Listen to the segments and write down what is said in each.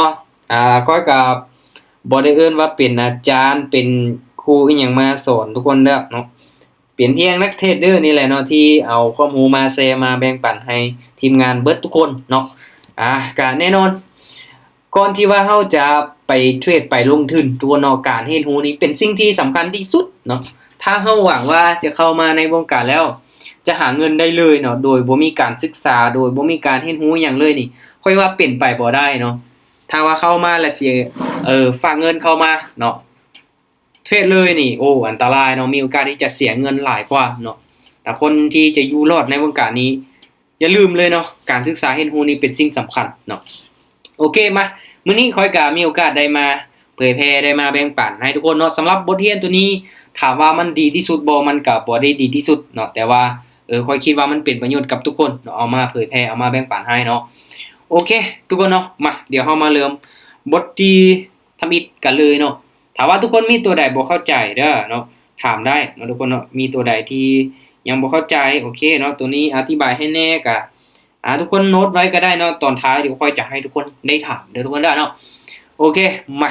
ເນາະ ອາ ຂ້ອຍກໍບໍ່ໄດ້ເອີ້ນວ່າເປັນອາຈານ ເປັນຄູອີ່ຫຍັງມາສອນທຸກຄົນເດີເນາະ ເປັນພຽງນັກເທຣດເດີນີ້ແຫຼະເນາະ ທີ່ເອົາຄວາມຮູ້ມາແຊມາແບ່ງປັນໃຫ້ທີມງານເບິດທຸກຄົນເນາະ ອາ ກະແນ່ນອນ ກ່ອນທີ່ວ່າເຮົາຈະໄປເທຣດໄປລົງທຶນ ທຸກຄົນເນາະ ການຮຽນຮູ້ນີ້ເປັນສິ່ງທີ່ສຳຄັນທີ່ສຸດເນາະ ຖ້າເຮົາຫວັງວ່າຈະເຂົ້າມາໃນວົງການແລ້ວ ຈະຫາເງິນໄດ້ເລີຍເນາະ ໂດຍບໍ່ມີການສຶກສາ ໂດຍບໍ່ມີການຮຽນຮູ້ຫຍັງເລີຍນີ້ ຂ້ອຍວ່າເປັນໄປບໍ່ໄດ້ເນາະ ຖ້າວ່າເຂົ້າມາແລ້ວຊິ ເອີ ຝາກເງິນເຂົ້າມາເນາະ ເທຣດເລີຍນີ້ ໂອ້ ອັນຕະລາຍເນາະ ມີໂອກາດທີ່ຈະເສຍເງິນຫຼາຍກວ່າເນາະ ແຕ່ຄົນທີ່ຈະຢູ່ລອດໃນວົງການນີ້ ຢ່າລືມເລີຍເນາະ ການສຶກສາຮຽນຮູ້ນີ້ເປັນສິ່ງສຳຄັນເນາະ ໂອເຄ ມາ ມື້ນີ້ຂ້ອຍກໍມີໂອກາດໄດ້ມາເຜີຍແຜ່ ໄດ້ມາແບ່ງປັນໃຫ້ທຸກຄົນເນາະ ສຳລັບບົດຮຽນໂຕນີ້ ຖາມວ່າມັນດີທີ່ສຸດບໍ່? ມັນກໍບໍ່ໄດ້ດີທີ່ສຸດເນາະ ແຕ່ວ່າ ເອີ ຂ້ອຍຄິດວ່າມັນເປັນປະໂຫຍດກັບທຸກຄົນເນາະ ເອົາມາເຜີຍແຜ່ ເອົາມາແບ່ງປັນໃຫ້ເນາະ ໂອເຄ ທຸກຄົນເນາະ ມາ ດຽວເຮົາມາເລີ່ມບົດທີ ທຳອິດກັນເລີຍເນາະ ຖ້າວ່າທຸກຄົນມີຕົວໃດບໍ່ເຂົ້າໃຈເດີເນາະ ຖາມໄດ້ເນາະທຸກຄົນເນາະ ມີຕົວໃດທີ່ຍັງບໍ່ເຂົ້າໃຈ ໂອເຄເນາະ ໂຕນີ້ອະທິບາຍໃຫ້ແດ່ ກະ ອາ ທຸກຄົນໂນ້ດໄວ້ກໍໄດ້ເນາະ ຕອນທ້າຍດຽວຂ້ອຍຈະໃຫ້ທຸກຄົນໄດ້ຖາມເດີທຸກຄົນເດີເນາະ ໂອເຄ ມາ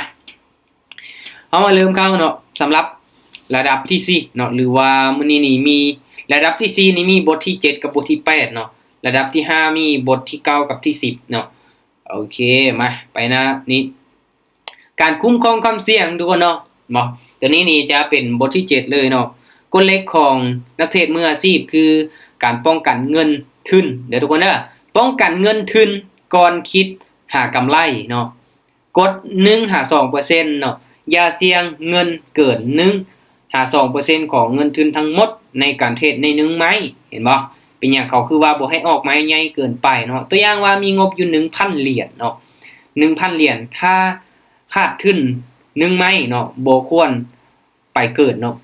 ເຮົາມາເລີ່ມເຂົ້າເນາະ ສຳລັບລະດັບທີສີ່ເນາະ ຫຼືວ່າມື້ນີ້ນີ້ມີລະດັບທີສີ່ນີ້ມີບົດທີເຈັດກັບບົດທີແປດເນາະ ລະດັບທີຫ້າມີບົດທີເກົ້າກັບທີສິບເນາະ ໂອເຄ ມາ ໄປໜ້ານີ້ ການຄຸ້ມຄອງຄວາມສ່ຽງ ທຸກຄົນເນາະ ເນາະ ຕົວນີ້ນີ້ຈະເປັນບົດທີເຈັດເລີຍເນາະ ກົດເຫຼັກຂອງນັກເທຣດມືອາຊີບ ຄືການປ້ອງກັນເງິນທຶນເດີທຸກຄົນເດີ ປ້ອງກັນເງິນທຶນກ່ອນຄິດຫາກຳໄລເນາະ ກົດໜຶ່ງຫາສອງເປີເຊັນເນາະ ຢ່າສ່ຽງເງິນເກີນໜຶ່ງຫາສອງເປີເຊັນຂອງເງິນທຶນທັງໝົດໃນການເທຣດໃນໜຶ່ງໄມ້ ເຫັນບໍ່? ເປັນຫຍັງເຂົາຄືວ່າບໍ່ໃຫ້ອອກໄມ້ໃຫຍ່ເກີນໄປເນາະ ຕົວຢ່າງວ່າມີງົບຢູ່ໜຶ່ງພັນຫຼຽນເນາະ ໜຶ່ງພັນຫຼຽນ ຖ້າຂາດທຶນໜຶ່ງໄມ້ເນາະ ບໍ່ຄວນໄປເກີນເນາະ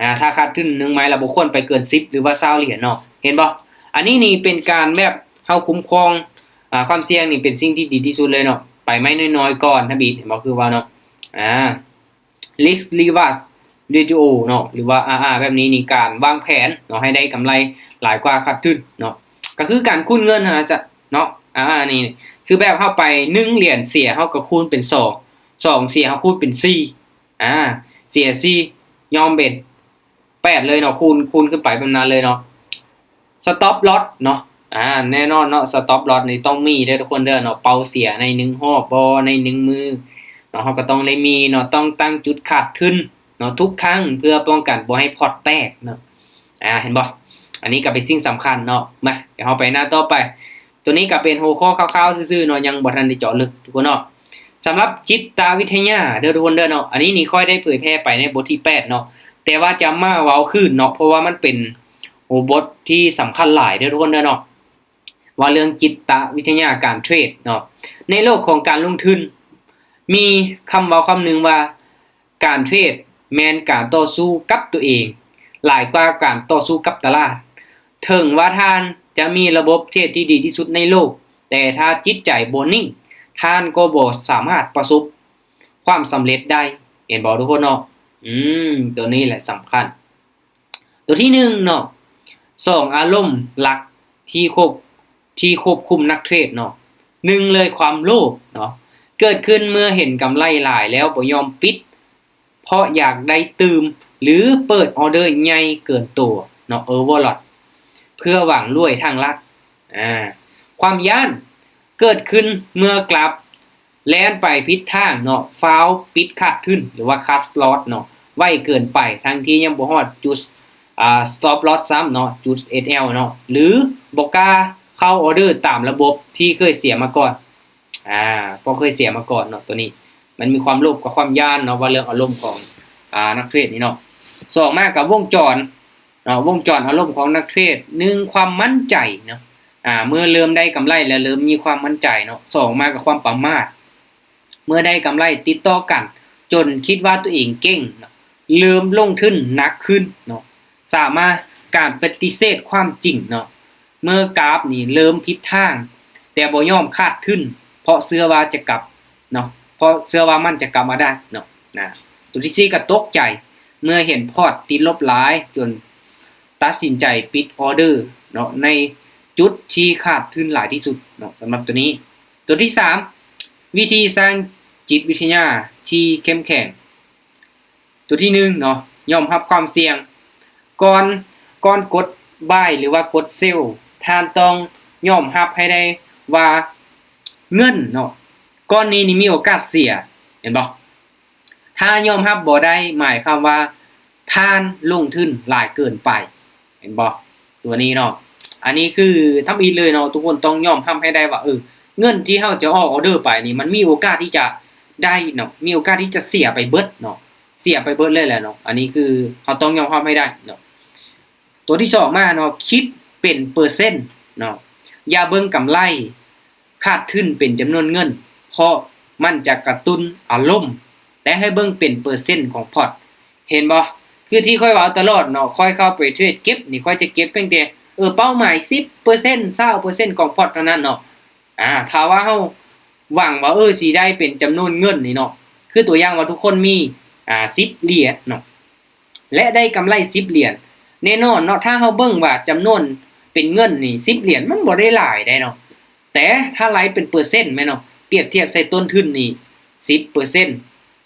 ອາ ຖ້າຂາດທຶນໜຶ່ງໄມ້ລະບໍ່ຄວນໄປເກີນສິບ ຫຼືວ່າຊາວຫຼຽນເນາະ ເຫັນບໍ່? ອັນນີ້ນີ້ເປັນການແບບເຮົາຄຸ້ມຄອງ ອາ ຄວາມສ່ຽງນີ້ເປັນສິ່ງທີ່ດີທີ່ສຸດເລີຍເນາະ ໄປໄມ້ນ້ອຍໆກ່ອນທຳອິດ ເຫັນບໍ່? ຄືວ່າເນາະ ອາ Risk Reward Ratio ເນາະ ຫຼືວ່າ ອາ ອາ ແບບນີ້ນີ້ ການວາງແຜນເນາະ ໃຫ້ໄດ້ກຳໄລຫຼາຍກວ່າຂາດທຶນເນາະ ກໍຄືການຄູນເງິນຫັ້ນນະ ເນາະ ອາ ອາ ນີ້ ຄືແບບເຮົາໄປໜຶ່ງຫຼຽນເສຍ ເຮົາກໍຄູນເປັນສອງ ສອງເສຍ ເຮົາຄູນເປັນສີ່ ອາ ເສຍສີ່ ຍອມເປັນແປດເລີຍເນາະ ຄູນ ຄູນຂຶ້ນໄປແບບນັ້ນເລີຍເນາະ Stop Loss ເນາະ ອາ ແນ່ນອນເນາະ Stop Loss ນີ້ຕ້ອງມີເດີທຸກຄົນເດີເນາະ ເປົ້າເສຍໃນໜຶ່ງຮອບບໍ່ ໃນໜຶ່ງມື້ເນາະ ເຮົາກໍຕ້ອງໄດ້ມີເນາະ ຕ້ອງຕັ້ງຈຸດຂາດທຶນເນາະ ທຸກຄັ້ງ ເພື່ອປ້ອງກັນບໍ່ໃຫ້ພອດແຕກເນາະ ອາ ເຫັນບໍ່? ອັນນີ້ກໍເປັນສິ່ງສຳຄັນເນາະ ມາ ດຽວເຮົາໄປໜ້າຕໍ່ໄປ ຕົວນີ້ກໍເປັນຫົວຂໍ້ຄ່າວໆຊື່ໆເນາະ ຍັງບໍ່ທັນໄດ້ເຈາະເລິກທຸກຄົນເນາະ ສຳລັບຈິດຕະວິທະຍາເດີທຸກຄົນເດີເນາະ ອັນນີ້ນີ້ຂ້ອຍໄດ້ເຜີຍແຜ່ໄປໃນບົດທີແປດເນາະ ແຕ່ວ່າຈະມາເວົ້າຄືນເນາະ ເພາະວ່າມັນເປັນ ໂອ້ ບົດທີ່ສຳຄັນຫຼາຍເດີທຸກຄົນເດີເນາະ ວ່າເລື່ອງຈິດຕະວິທະຍາການເທຣດເນາະ ໃນໂລກຂອງການລົງທຶນ ມີຄຳເວົ້າຄຳໜຶ່ງວ່າ ການເທຣດແມ່ນການຕໍ່ສູ້ກັບຕົວເອງ ຫຼາຍກວ່າການຕໍ່ສູ້ກັບຕະຫຼາດ. ເຖິງວ່າທ່ານຈະມີລະບົບເທຣດທີ່ດີທີ່ສຸດໃນໂລກ, ແຕ່ຖ້າຈິດໃຈບໍ່ນິ່ງ, ທ່ານກໍບໍ່ສາມາດປະສົບຄວາມສຳເລັດໄດ້. ເຫັນບໍ່ທຸກຄົນເນາະ? ອືມ, ຕົວນີ້ແຫຼະສຳຄັນ. ຕົວທີໜຶ່ງເນາະ, ສອງອາລົມຫຼັກທີ່ຄວບ ທີ່ຄວບຄຸມນັກເທຣດເນາະ. ໜຶ່ງເລີຍຄວາມໂລບເນາະ, ເກີດຂຶ້ນເມື່ອເຫັນກຳໄລຫຼາຍແລ້ວບໍ່ຍອມປິດ ເພາະຢາກໄດ້ຕື່ມ ຫຼື ເປີດອອເດີໃຫຍ່ເກີນໂຕເນາະ, ເອີເວີລອດ ເພື່ອຫວັງລວຍທາງລັດ. ອາ ຄວາມຢ້ານເກີດຂຶ້ນເມື່ອກຣາຟ ແລ່ນໄປຜິດທາງເນາະ, ຟາວປິດຂາດທຶນ ຫຼືວ່າຄັດລອດເນາະ ໄວເກີນໄປ ທັງທີ່ຍັງບໍ່ຮອດຈຸດ ອ່າ ສະຕັອບລອດຊ້ຳເນາະ, ຈຸດເອສແອລເນາະ ຫຼືບໍ່ກ້າເຂົ້າອອເດີຕາມລະບົບທີ່ເຄີຍເສຍມາກ່ອນ. ອາ ເພາະເຄີຍເສຍມາກ່ອນເນາະ. ຕົວນີ້ມັນມີຄວາມໂລບກັບຄວາມຢ້ານເນາະ, ວ່າເລື່ອງອາລົມຂອງ ອາ ນັກເທຣດນີ້ເນາະ. ສອງມາກັບວົງຈອນ ເນາະ, ວົງຈອນອາລົມຂອງນັກເທຣດ. ໜຶ່ງ ຄວາມໝັ້ນໃຈເນາະ, ອາ ເມື່ອເລີ່ມໄດ້ກຳໄລແລ້ວເລີ່ມມີຄວາມໝັ້ນໃຈເນາະ. ສອງມາກັບຄວາມປະໝາດ, ເມື່ອໄດ້ກຳໄລຕິດຕໍ່ກັນຈົນຄິດວ່າຕົວເອງເກັ່ງເນາະ, ເລີ່ມລົງທຶນໜັກຂຶ້ນເນາະ. ສາມມາ ການປະຕິເສດຄວາມຈິງເນາະ, ເມື່ອກຣາຟນີ້ເລີ່ມຜິດທາງ ແຕ່ບໍ່ຍອມຂາດທຶນ ເພາະເຊື່ອວ່າຈະກັບເນາະ, ເພາະເຊື່ອວ່າມັນຈະກັບມາໄດ້ເນາະ. ນະ ຕົວທີສີ່ກໍຕົກໃຈ ເມື່ອເຫັນພອດຕິດລົບຫຼາຍ ຈົນຕັດສິນໃຈປິດອອເດີເນາະ ໃນຈຸດທີ່ຂາດທຶນຫຼາຍທີ່ສຸດເນາະ. ສຳລັບຕົວນີ້ ຕົວທີສາມ ວິທີສ້າງຈິດວິທະຍາທີ່ເຂັ້ມແຂງ. ຕົວທີໜຶ່ງເນາະ, ຍອມຮັບຄວາມສ່ຽງ. ກ່ອນ, ກ່ອນກົດບາຍ ຫຼືວ່າກົດເຊວ, ທ່ານຕ້ອງຍອມຮັບໃຫ້ໄດ້ວ່າເງິນເນາະ ກ້ອນນີ້ນີ້ມີໂອກາດເສຍ, ເຫັນບໍ່? ຖ້າຍອມຮັບບໍ່ໄດ້ ໝາຍຄວາມວ່າທ່ານລົງທຶນຫຼາຍເກີນໄປ, ເຫັນບໍ່? ຕົວນີ້ເນາະ, ອັນນີ້ຄືທຳອິດເລີຍເນາະ, ທຸກຄົນຕ້ອງຍອມຮັບໃຫ້ໄດ້ວ່າ ເອີ ເງິນທີ່ເຮົາຈະອອກອອເດີໄປນີ້ ມັນມີໂອກາດທີ່ຈະໄດ້ເນາະ, ມີໂອກາດທີ່ຈະເສຍໄປເບິດເນາະ, ເສຍໄປເບິດເລີຍແຫຼະເນາະ. ອັນນີ້ຄືເຮົາຕ້ອງຍອມຮັບໃຫ້ໄດ້ເນາະ. ຕົວທີສອງມາເນາະ, ຄິດເປັນເປີເຊັນເນາະ, ຢ່າເບິ່ງກຳໄລ ຂາດທຶນເປັນຈຳນວນເງິນ ເພາະມັນຈະກະຕຸ້ນອາລົມ, ແຕ່ໃຫ້ເບິ່ງເປັນເປີເຊັນຂອງພອດ, ເຫັນບໍ່? ຄືທີ່ຂ້ອຍເວົ້າຕະຫຼອດເນາະ, ຂ້ອຍເຂົ້າໄປເທຣດເກັບນີ້ ຂ້ອຍຈະເກັບພຽງແຕ່ ເອີ ເປົ້າໝາຍສິບເປີເຊັນ ຊາວເປີເຊັນຂອງພອດເທົ່ານັ້ນເນາະ. ອາ ຖ້າວ່າເຮົາຫວັງວ່າ ເອີ ຊິໄດ້ເປັນຈຳນວນເງິນນີ້ເນາະ, ຄືຕົວຢ່າງວ່າທຸກຄົນມີ ອາ ສິບຫຼຽນເນາະ ແລະ ໄດ້ກຳໄລສິບຫຼຽນ, ແນ່ນອນເນາະ ຖ້າເຮົາເບິ່ງວ່າຈຳນວນເປັນເງິນນີ້ ສິບຫຼຽນມັນບໍ່ໄດ້ຫຼາຍໃດເນາະ, ແຕ່ຖ້າໄລ່ເປັນເປີເຊັນແມ່ນເນາະ, ປຽບທຽບໃສ່ຕົ້ນທຶນນີ້ ສິບເປີເຊັນ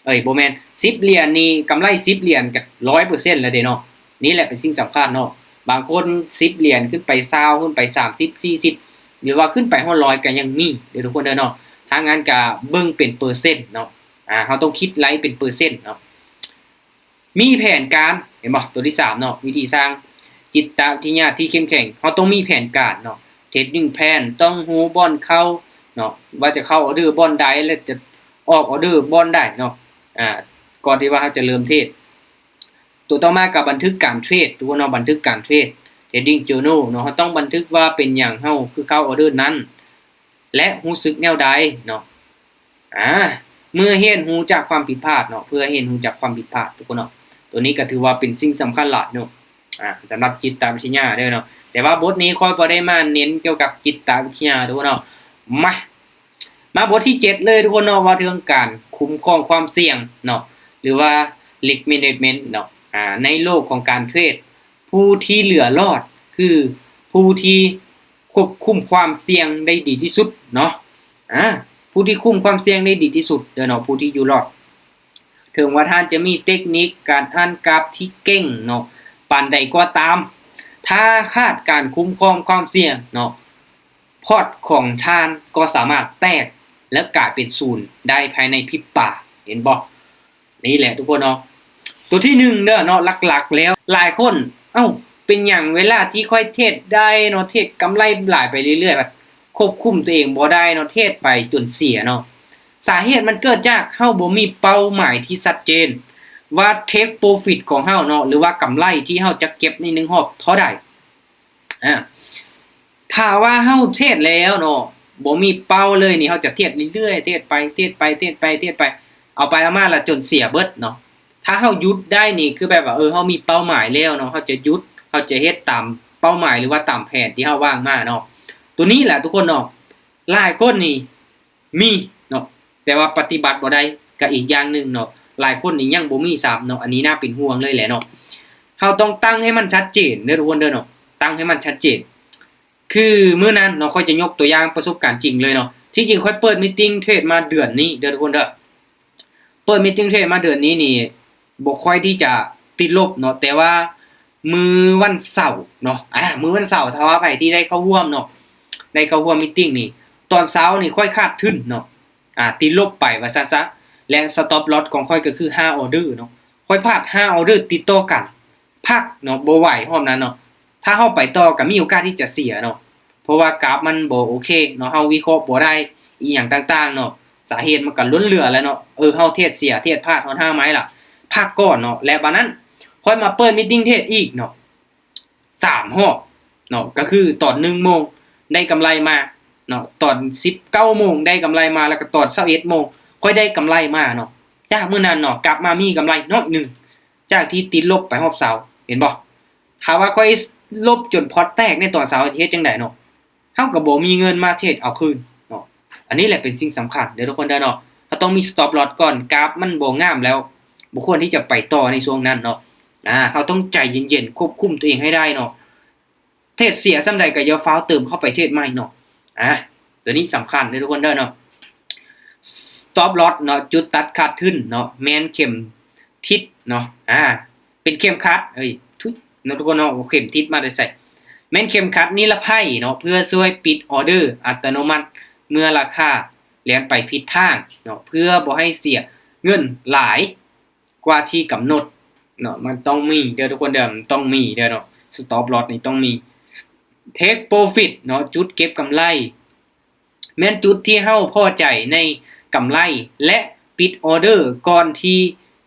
ເອີຍ ບໍ່ແມ່ນ ສິບຫຼຽນນີ້ ກຳໄລສິບຫຼຽນກໍຮ້ອຍເປີເຊັນແລ້ວເດ້ເນາະ. ນີ້ແຫຼະເປັນສິ່ງສຳຄັນເນາະ, ບາງຄົນສິບຫຼຽນຂຶ້ນໄປຊາວ ຂຶ້ນໄປສາມສິບ ສີ່ສິບ ຫຼືວ່າຂຶ້ນໄປຮອດຮ້ອຍກໍຍັງມີເດີທຸກຄົນເດີເນາະ. ຖ້າງານກໍເບິ່ງເປັນເປີເຊັນເນາະ, ອາ ເຮົາຕ້ອງຄິດໄລ່ເປັນເປີເຊັນເນາະ. ມີແຜນການ ເຫັນບໍ່? ຕົວທີສາມເນາະ, ວິທີສ້າງຈິດຕະວິທະຍາທີ່ເຂັ້ມແຂງ, ເຮົາຕ້ອງມີແຜນການເນາະ, ເທຣດດິ້ງແພລນ ຕ້ອງຮູ້ບ່ອນເຂົ້າເນາະ, ວ່າຈະເຂົ້າອອເດີບ່ອນໃດ ແລະ ຈະອອກອອເດີບ່ອນໃດເນາະ, ອາ ກ່ອນທີ່ວ່າເຮົາຈະເລີ່ມເທຣດ. ຕົວຕໍ່ມາກໍບັນທຶກການເທຣດ ທຸກຄົນເນາະ, ບັນທຶກການເທຣດ Trading Journal ເນາະ, ເຮົາຕ້ອງບັນທຶກວ່າເປັນຫຍັງເຮົາຄືເຂົ້າອອເດີນັ້ນ ແລະ ຮູ້ສຶກແນວໃດເນາະ. ອາ ເມື່ອຮຽນຮູ້ຈາກຄວາມຜິດພາດເນາະ, ເພື່ອຮຽນຮູ້ຈາກຄວາມຜິດພາດ ທຸກຄົນເນາະ, ຕົວນີ້ກໍຖືວ່າເປັນສິ່ງສຳຄັນຫຼາຍເນາະ, ອາ ສຳລັບຈິດຕະວິທະຍາເດີເນາະ. ແຕ່ວ່າບົດນີ້ຂ້ອຍບໍ່ໄດ້ມາເນັ້ນກ່ຽວກັບຈິດຕະວິທະຍາ ທຸກຄົນເນາະ. ມາ ມາບົດທີເຈັດເລີຍ ທຸກຄົນເນາະ, ເວົ້າເຖິງການຄຸ້ມຄອງຄວາມສ່ຽງເນາະ ຫຼືວ່າ Risk Management ເນາະ. ອາ ໃນໂລກຂອງການເທຣດ ຜູ້ທີ່ເຫຼືອລອດຄືຜູ້ທີ່ຄວບຄຸມຄວາມສ່ຽງໄດ້ດີທີ່ສຸດເນາະ, ອາ ຜູ້ທີ່ຄຸມຄວາມສ່ຽງໄດ້ດີທີ່ສຸດເດີເນາະ, ຜູ້ທີ່ຢູ່ລອດ. ເຖິງວ່າທ່ານຈະມີເຕັກນິກການອ່ານກາບທີ່ເກັ່ງເນາະປານໃດກໍຕາມ, ຖ້າຂາດການຄຸ້ມຄອງຄວາມສ່ຽງເນາະ, ພອດຂອງທ່ານກໍສາມາດແຕກ ແລະ ກາຍເປັນສູນໄດ້ພາຍໃນພິບຕາ, ເຫັນບໍ່? ນີ້ແຫຼະທຸກຄົນເນາະ, ຕົວທີໜຶ່ງເດີເນາະ, ຫຼັກໆແລ້ວຫຼາຍຄົນ ເອົ້າ ເປັນຫຍັງເວລາທີ່ຂ້ອຍເທຣດໄດ້ເນາະ ເທຣດກຳໄລຫຼາຍໄປເລື້ອຍໆ ແບບຄວບຄຸມຕົວເອງບໍ່ໄດ້ເນາະ, ເທຣດໄປຈົນເສຍເນາະ. ສາເຫດມັນເກີດຈາກເຮົາບໍ່ມີເປົ້າໝາຍທີ່ຊັດເຈນ ວ່າ take profit ຂອງເຮົາເນາະ ຫຼືວ່າກຳໄລທີ່ເຮົາຈະເກັບໃນໜຶ່ງຮອບເທົ່າໃດ. ອາ ຖ້າວ່າເຮົາເທຣດແລ້ວເນາະ ບໍ່ມີເປົ້າເລີຍນີ້ ເຮົາຈະເທຣດເລື້ອຍໆ ເທຣດໄປ ເທຣດໄປ ເທຣດໄປ ເທຣດໄປ ເອົາໄປເອົາມາລະຈົນເສຍເບິດເນາະ. ຖ້າເຮົາຢຸດໄດ້ນີ້ ຄືແບບວ່າ ເອີ ເຮົາມີເປົ້າໝາຍແລ້ວເນາະ ເຮົາຈະຢຸດ ເຮົາຈະເຮັດຕາມເປົ້າໝາຍ ຫຼືວ່າຕາມແຜນທີ່ເຮົາວາງມາເນາະ. ຕົວນີ້ແຫຼະທຸກຄົນເນາະ, ຫຼາຍຄົນນີ້ ມີເນາະ ແຕ່ວ່າປະຕິບັດບໍ່ໄດ້ກໍອີກຢ່າງໜຶ່ງເນາະ, ຫຼາຍຄົນນີ້ຍັງບໍ່ມີຊ້ຳເນາະ, ອັນນີ້ໜ້າເປັນຫ່ວງເລີຍແຫຼະເນາະ. ເຮົາຕ້ອງຕັ້ງໃຫ້ມັນຊັດເຈນເດີທຸກຄົນເດີເນາະ, ຕັ້ງໃຫ້ມັນຊັດເຈນ. ຄືມື້ນັ້ນເນາະ ຂ້ອຍຈະຍົກຕົວຢ່າງປະສົບການຈິງເລີຍເນາະ, ທີ່ຈິງຂ້ອຍເປີດມີຕິງເທຣດມາເດືອນນີ້ເດີທຸກຄົນເດີ, ເປີດມີຕິງເທຣດມາເດືອນນີ້ນີ້ ບໍ່ຄ່ອຍທີ່ຈະຕິດລົບເນາະ, ແຕ່ວ່າມື້ວັນເສົາເນາະ ອາ ມື້ວັນເສົາ ຖ້າວ່າໃຜທີ່ໄດ້ເຂົ້າຮ່ວມເນາະ ໄດ້ເຂົ້າຮ່ວມມີຕິງນີ້ ຕອນເຊົ້ານີ້ຂ້ອຍຂາດທຶນເນາະ, ອາ ຕິດລົບໄປວ່າຊັ້ນຊະ ແລະ stop loss ຂອງຂ້ອຍກໍຄືຫ້າອອເດີເນາະ, ຂ້ອຍພາດຫ້າອອເດີຕິດຕໍ່ກັນ ພັກເນາະ ບໍ່ໄຫວຮອບນັ້ນເນາະ. ຖ້າເຮົາໄປຕໍ່ກໍມີໂອກາດທີ່ຈະເສຍເນາະ, ເພາະວ່າກາບມັນບໍ່ໂອເຄເນາະ, ເຮົາວິເຄາະບໍ່ໄດ້ອີ່ຫຍັງຕ່າງໆເນາະ, ສາເຫດມັນກໍລົ້ນເຫຼືອແລ້ວເນາະ. ເອີ ເຮົາເທຣດເສຍ ເທຣດພາດຮອດຫ້າໄມ້ລະ ພັກກ່ອນເນາະ. ແລະ ບາດນັ້ນຂ້ອຍມາເປີດມີຕິງເທຣດອີກເນາະ ສາມຮອບເນາະ, ກໍຄືຕອນໜຶ່ງໂມງໄດ້ກຳໄລມາເນາະ, ຕອນສິບເກົ້າໂມງໄດ້ກຳໄລມາ, ແລ້ວກໍຕອນຊາວເອັດໂມງຂ້ອຍໄດ້ກຳໄລມາເນາະ. ຈາກມື້ນັ້ນເນາະ ກັບມາມີກຳໄລໜ້ອຍໜຶ່ງ ຈາກທີ່ຕິດລົບໄປຮອບເຊົ້າ ເຫັນບໍ່? ຖ້າວ່າຂ້ອຍລົບຈົນພອດແຕກໃນຕອນເຊົ້າ ເຮັດຈັ່ງໃດເນາະ? ເຮົາກໍບໍ່ມີເງິນມາເທຣດເອົາຄືນເນາະ. ອັນນີ້ແຫຼະເປັນສິ່ງສຳຄັນເດີທຸກຄົນເດີເນາະ, ເຮົາຕ້ອງມີ stop loss ກ່ອນ, ກາບມັນບໍ່ງາມແລ້ວ ບໍ່ຄວນທີ່ຈະໄປຕໍ່ໃນຊ່ວງນັ້ນເນາະ. ອາ ເຮົາຕ້ອງໃຈເຢັນໆ ຄວບຄຸມຕົວເອງໃຫ້ໄດ້ເນາະ. ເທຣດເສຍສ່ຳໃດກໍຢ່າຟ້າວເຕີມເຂົ້າໄປເທຣດໃໝ່ເນາະ. ອາ ຕົວນີ້ສຳຄັນເດີທຸກຄົນເດີເນາະ. stop loss ເນາະ ຈຸດຕັດຂາດທຶນເນາະ ແມ່ນເຂັມທິດເນາະ ອາ ເປັນເຂັມຂັດ ເອີຍ ທຸຍ ເນາະທຸກຄົນເນາະ ເຂັມທິດມາແຕ່ໃສ? ແມ່ນເຂັມຂັດນິລະໄພເນາະ ເພື່ອຊ່ວຍປິດອອເດີອັດຕະໂນມັດເມື່ອລາຄາແລ່ນໄປຜິດທາງເນາະ ເພື່ອບໍ່ໃຫ້ເສຍເງິນຫຼາຍກວ່າທີ່ກຳນົດເນາະ. ມັນຕ້ອງມີເດີທຸກຄົນເດີ ມັນຕ້ອງມີເດີເນາະ stop loss ນີ້ຕ້ອງມີ. take profit ເນາະ ຈຸດເກັບກຳໄລ ແມ່ນຈຸດທີ່ເຮົາພໍໃຈໃນກຳໄລ ແລະ ປິດອອເດີກ່ອນທີ່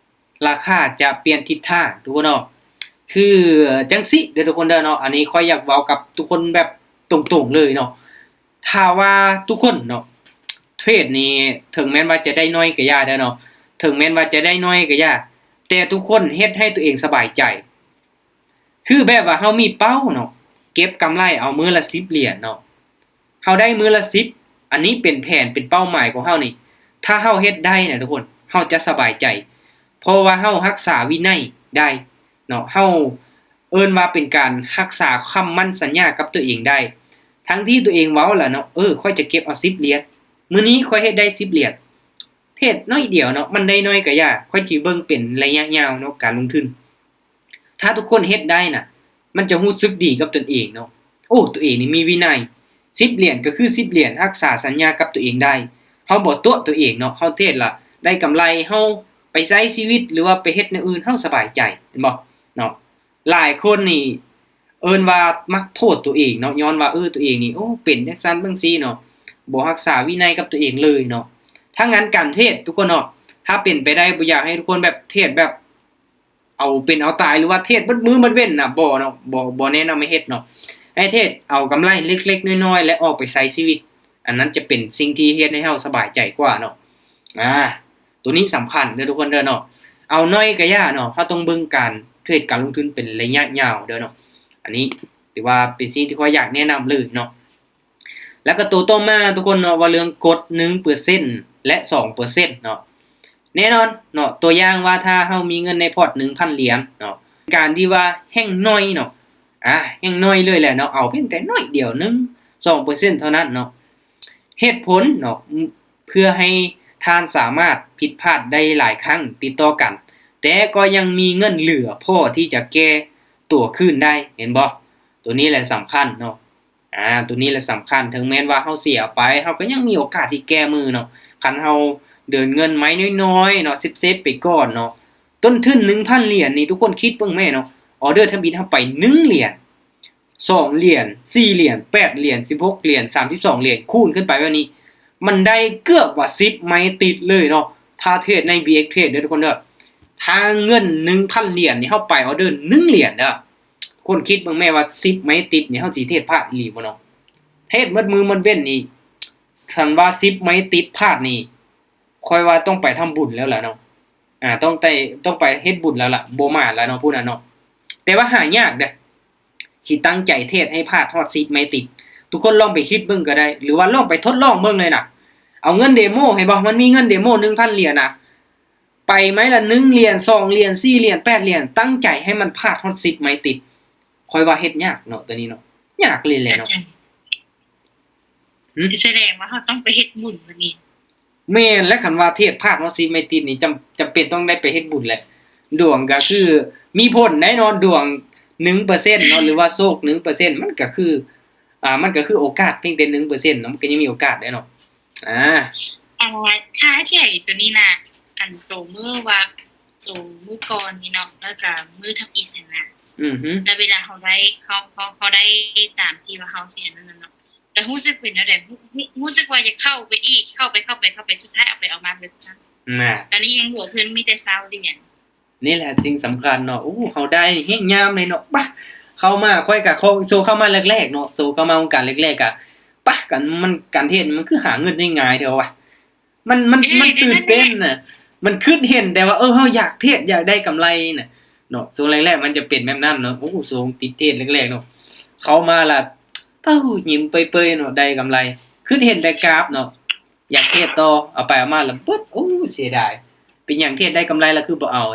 ລາຄາຈະປ່ຽນທິດທາງ ທຸກຄົນເນາະ. ຄືຈັ່ງຊີ້ເດີທຸກຄົນເດີເນາະ ອັນນີ້ຂ້ອຍຢາກເວົ້າກັບທຸກຄົນແບບຕົງໆເລີຍເນາະ. ຖ້າວ່າທຸກຄົນເນາະ ເທຣດນີ້ ເຖິງແມ່ນວ່າຈະໄດ້ໜ້ອຍກະຢ່າເດີເນາະ ເຖິງແມ່ນວ່າຈະໄດ້ໜ້ອຍກະຢ່າ ແຕ່ທຸກຄົນເຮັດໃຫ້ຕົວເອງສະບາຍໃຈ. ຄືແບບວ່າເຮົາມີເປົ້າເນາະ ເກັບກຳໄລເອົາມື້ລະສິບຫຼຽນເນາະ ເຮົາໄດ້ມື້ລະສິບ ອັນນີ້ເປັນແຜນ ເປັນເປົ້າໝາຍຂອງເຮົານີ້ ຖ້າເຮົາເຮັດໄດ້ນະທຸກຄົນ ເຮົາຈະສະບາຍໃຈ ເພາະວ່າເຮົາຮັກສາວິໄນໄດ້ເນາະ ເຮົາເອີ້ນວ່າເປັນການຮັກສາຄຳໝັ້ນສັນຍາກັບຕົວເອງໄດ້ ທັງທີ່ຕົວເອງເວົ້າລະເນາະ ເອີ ຂ້ອຍຈະເກັບເອົາສິບຫຼຽນ ມື້ນີ້ຂ້ອຍເຮັດໄດ້ສິບຫຼຽນ ເທຣດໜ້ອຍດຽວເນາະ ມັນໄດ້ໜ້ອຍກະຢ່າ ຂ້ອຍຊິເບິ່ງເປັນໄລຍະຍາວເນາະ ການລົງທຶນ. ຖ້າທຸກຄົນເຮັດໄດ້ນະ ມັນຈະຮູ້ສຶກດີກັບຕົນເອງເນາະ ໂອ້ ຕົວເອງນີ້ມີວິໄນ ສິບຫຼຽນກະຄືສິບຫຼຽນ ຮັກສາສັນຍາກັບຕົວເອງໄດ້ ເຮົາບໍ່ຕົວະຕົວເອງເນາະ ເຮົາເທຣດລະໄດ້ກຳໄລ ເຮົາໄປໃຊ້ຊີວິດ ຫຼືວ່າໄປເຮັດແນວອື່ນ ເຮົາສະບາຍໃຈ ແມ່ນບໍ່ເນາະ. ຫຼາຍຄົນນີ້ເອີ້ນວ່າມັກໂທດຕົວເອງເນາະ ຍ້ອນວ່າ ເອີ ຕົວເອງນີ້ ໂອ້ ເປັນຈັ່ງຊັ້ນຈັ່ງຊີ້ເນາະ ບໍ່ຮັກສາວິໄນກັບຕົວເອງເລີຍເນາະ. ທາງນັ້ນການເທຣດທຸກຄົນເນາະ ຖ້າເປັນໄປໄດ້ບໍ່ຢາກໃຫ້ທຸກຄົນແບບເທຣດແບບ ເອົາເປັນເອົາຕາຍ ຫຼືວ່າເທຣດເບິດມື້ເບິດເວັນນະ ບໍ່ເນາະ ບໍ່ ບໍ່ແນະນຳໃຫ້ເຮັດເນາະ ໃຫ້ເທຣດເອົາກຳໄລເລັກໆນ້ອຍໆ ແລະ ອອກໄປໃຊ້ຊີວິດ ອັນນັ້ນຈະເປັນສິ່ງທີ່ເຮັດໃຫ້ເຮົາສະບາຍໃຈກວ່າເນາະ. ອາ ໂຕນີ້ສຳຄັນເດີທຸກຄົນເດີເນາະ ເອົາໜ້ອຍກະຢ່າເນາະ ເຮົາຕ້ອງເບິ່ງການເທຣດການລົງທຶນເປັນໄລຍະຍາວເດີເນາະ. ອັນນີ້ຖືວ່າເປັນສິ່ງທີ່ຂ້ອຍຢາກແນະນຳເລີຍເນາະ. ແລ້ວກໍໂຕຕໍ່ມາທຸກຄົນເນາະ ວ່າເລື່ອງກົດໜຶ່ງເປີເຊັນ ແລະ ສອງເປີເຊັນເນາະ ແນ່ນອນເນາະ ຕົວຢ່າງວ່າຖ້າເຮົາມີເງິນໃນພອດໜຶ່ງພັນຫຼຽນເນາະ ການທີ່ວ່າແຮ່ງໜ້ອຍເນາະ ອາ ແຮ່ງໜ້ອຍເລີຍແຫຼະເນາະ ເອົາພຽງແຕ່ໜ້ອຍດຽວ ໜຶ່ງ ສອງເປີເຊັນເທົ່ານັ້ນເນາະ ເຫດຜົນເນາະ ເພື່ອໃຫ້ທ່ານສາມາດຜິດພາດໄດ້ຫຼາຍຄັ້ງຕິດຕໍ່ກັນ ແຕ່ກໍຍັງມີເງິນເຫຼືອພໍທີ່ຈະແກ້ຕົວຄືນໄດ້ ເຫັນບໍ່? ໂຕນີ້ແຫຼະສຳຄັນເນາະ. ອາ ໂຕນີ້ແຫຼະສຳຄັນ ເຖິງແມ່ນວ່າເຮົາເສຍໄປ ເຮົາກໍຍັງມີໂອກາດທີ່ແກ້ມືເນາະ ຄັນເຮົາເດີນເງິນໄມ້ນ້ອຍໆເນາະ ເຊບໆໄປກ່ອນເນາະ. ຕົ້ນທຶນໜຶ່ງພັນຫຼຽນນີ້ ທຸກຄົນຄິດເບິ່ງແມ້ເນາະ ອອເດີທຳອິດເຮົາໄປໜຶ່ງຫຼຽນ ສອງຫຼຽນ ສີ່ຫຼຽນ ແປດຫຼຽນ ສິບຫົກຫຼຽນ ສາມສິບສອງຫຼຽນ ຄູນຂຶ້ນໄປແບບນີ້ ມັນໄດ້ເກືອບວ່າສິບໄມ້ຕິດເລີຍເນາະ ຖ້າເທຣດໃນ ບີເອັກ ເທຣດເດີທຸກຄົນເດີ. ຖ້າເງິນໜຶ່ງພັນຫຼຽນນີ້ ເຮົາໄປອອເດີໜຶ່ງຫຼຽນເດີ ຄົນຄິດເບິ່ງແມ້ວ່າສິບໄມ້ຕິດນີ້ ເຮົາຊິເທຣດພາດອີ່ຫຼີບໍ່ເນາະ? ເທຣດໝົດມື້ໝົດເວັນນີ້ ຄັນວ່າສິບໄມ້ຕິດພາດນີ້ ຂ້ອຍວ່າຕ້ອງໄປທຳບຸນແລ້ວລະເນາະ ອາ ຕ້ອງໄປ ຕ້ອງໄປເຮັດບຸນແລ້ວລະ ບໍ່ໝານລະເນາະ ຜູ້ນັ້ນເນາະ. ແຕ່ວ່າຫາຍາກເດ້ ຊິຕັ້ງໃຈເທຣດໃຫ້ພາດຮອດສິບໄມ້ຕິດ ທຸກຄົນລອງໄປຄິດເບິ່ງກໍໄດ້ ຫຼືວ່າລອງໄປທົດລອງເບິ່ງເລີຍນະ ເອົາເງິນເດໂມ ເຫັນບໍ່ ມັນມີເງິນເດໂມໜຶ່ງພັນຫຼຽນນະ ໄປໄມ້ລະໜຶ່ງຫຼຽນ ສອງຫຼຽນ ສີ່ຫຼຽນ ແປດຫຼຽນ ຕັ້ງໃຈໃຫ້ມັນພາດຮອດສິບໄມ້ຕິດ ຂ້ອຍວ່າເຮັດຍາກເນາະ ໂຕນີ້ເນາະ ຍາກເລີຍແຫຼະເນາະ. ຫືມ ຊິສະແດງວ່າເຮົາຕ້ອງໄປເຮັດບຸນບາດນີ້. ແມ່ນແຫຼະ ຄັນວ່າເທດພາດຮອດສິບໄມ້ຕິດນີ້ ຈຳ ຈຳເປັນຕ້ອງໄດ້ໄປເຮັດບຸນແຫຼະ ດວງກໍຄືມີຜົນໄດ໋ເນາະ ດວງໜຶ່ງເປີເຊັນເນາະ ຫຼືວ່າໂຊກໜຶ່ງເປີເຊັນ ມັນກໍຄື ອ່າ ມັນກໍຄືໂອກາດພຽງແຕ່ໜຶ່ງເປີເຊັນເນາະ ມັນກໍຍັງມີໂອກາດໄດ໋ເນາະ. ອ່າ ອັນຄ່າໃຊ້ຈ່າຍໂຕນີ້ນະ ອັນໂຕມື້ວ່າ ໂຕມື້ກ່ອນນີ້ເນາະ ແລ້ວກະມື້ທຳອິດຫັ້ນນະ ອືຮຶ ແລ້ວເວລາເຮົາໄດ້ ເຮົາ ເຮົາ ເຮົາໄດ້ຕາມທີ່ວ່າເຮົາຊິອັນນັ້ນນະເນາະ ແລ້ວຮູ້ສຶກເປັນແນວໃດ? ຮູ້ ຮູ້ ຮູ້ສຶກວ່າຢາກເຂົ້າໄປອີກ ເຂົ້າໄປ ເຂົ້າໄປ ເຂົ້າໄປ ສຸດທ້າຍເອົາໄປເອົາມາເບິດຊ້ຳ ນະ ຕອນນີ້ຍັງເຫຼືອທຶນມີແຕ່ຊາວຫຼຽນ. ນີ້ແຫຼະສິ່ງສຳຄັນເນາະ ໂອ້ ເຮົາໄດ້ແຮງງາມເລີຍເນາະ ປະ ເຂົ້າມາ ຂ້ອຍກະ ໂຊເຂົ້າມາແລກໆເນາະ ໂຊເຂົ້າມາວົງການແລກໆກະ ປະ ການ ມັນ ການເທດມັນຄືຫາເງິນໄດ້ງ່າຍແທ້ວະ ມັນ ມັນ ເອີ ມັນຕື່ນເຕັ້ນນະ ມັນຄິດເຫັນແຕ່ວ່າ ເອີ ເຮົາຢາກເທດ ຢາກໄດ້ກຳໄລນະເນາະ ຊ່ວງແລກໆມັນຈະເປັນແບບນັ້ນເນາະ. ໂອ້ ຊ່ວງຕິດເທດແລກໆເນາະ ເຂົ້າມາລະ ເປົ້າ ຍິ້ມເປີຍໆເນາະ ໄດ້ກຳໄລ ຄິດເຫັນແຕ່ກາບເນາະ ຢາກເທດຕໍ່ ເອົາໄປເອົາມາລະເບິດ ໂອ້ ເສຍດາຍ ເປັນຫຍັງເທດໄດ້ກຳໄລລະຄືບໍ່ເອົາ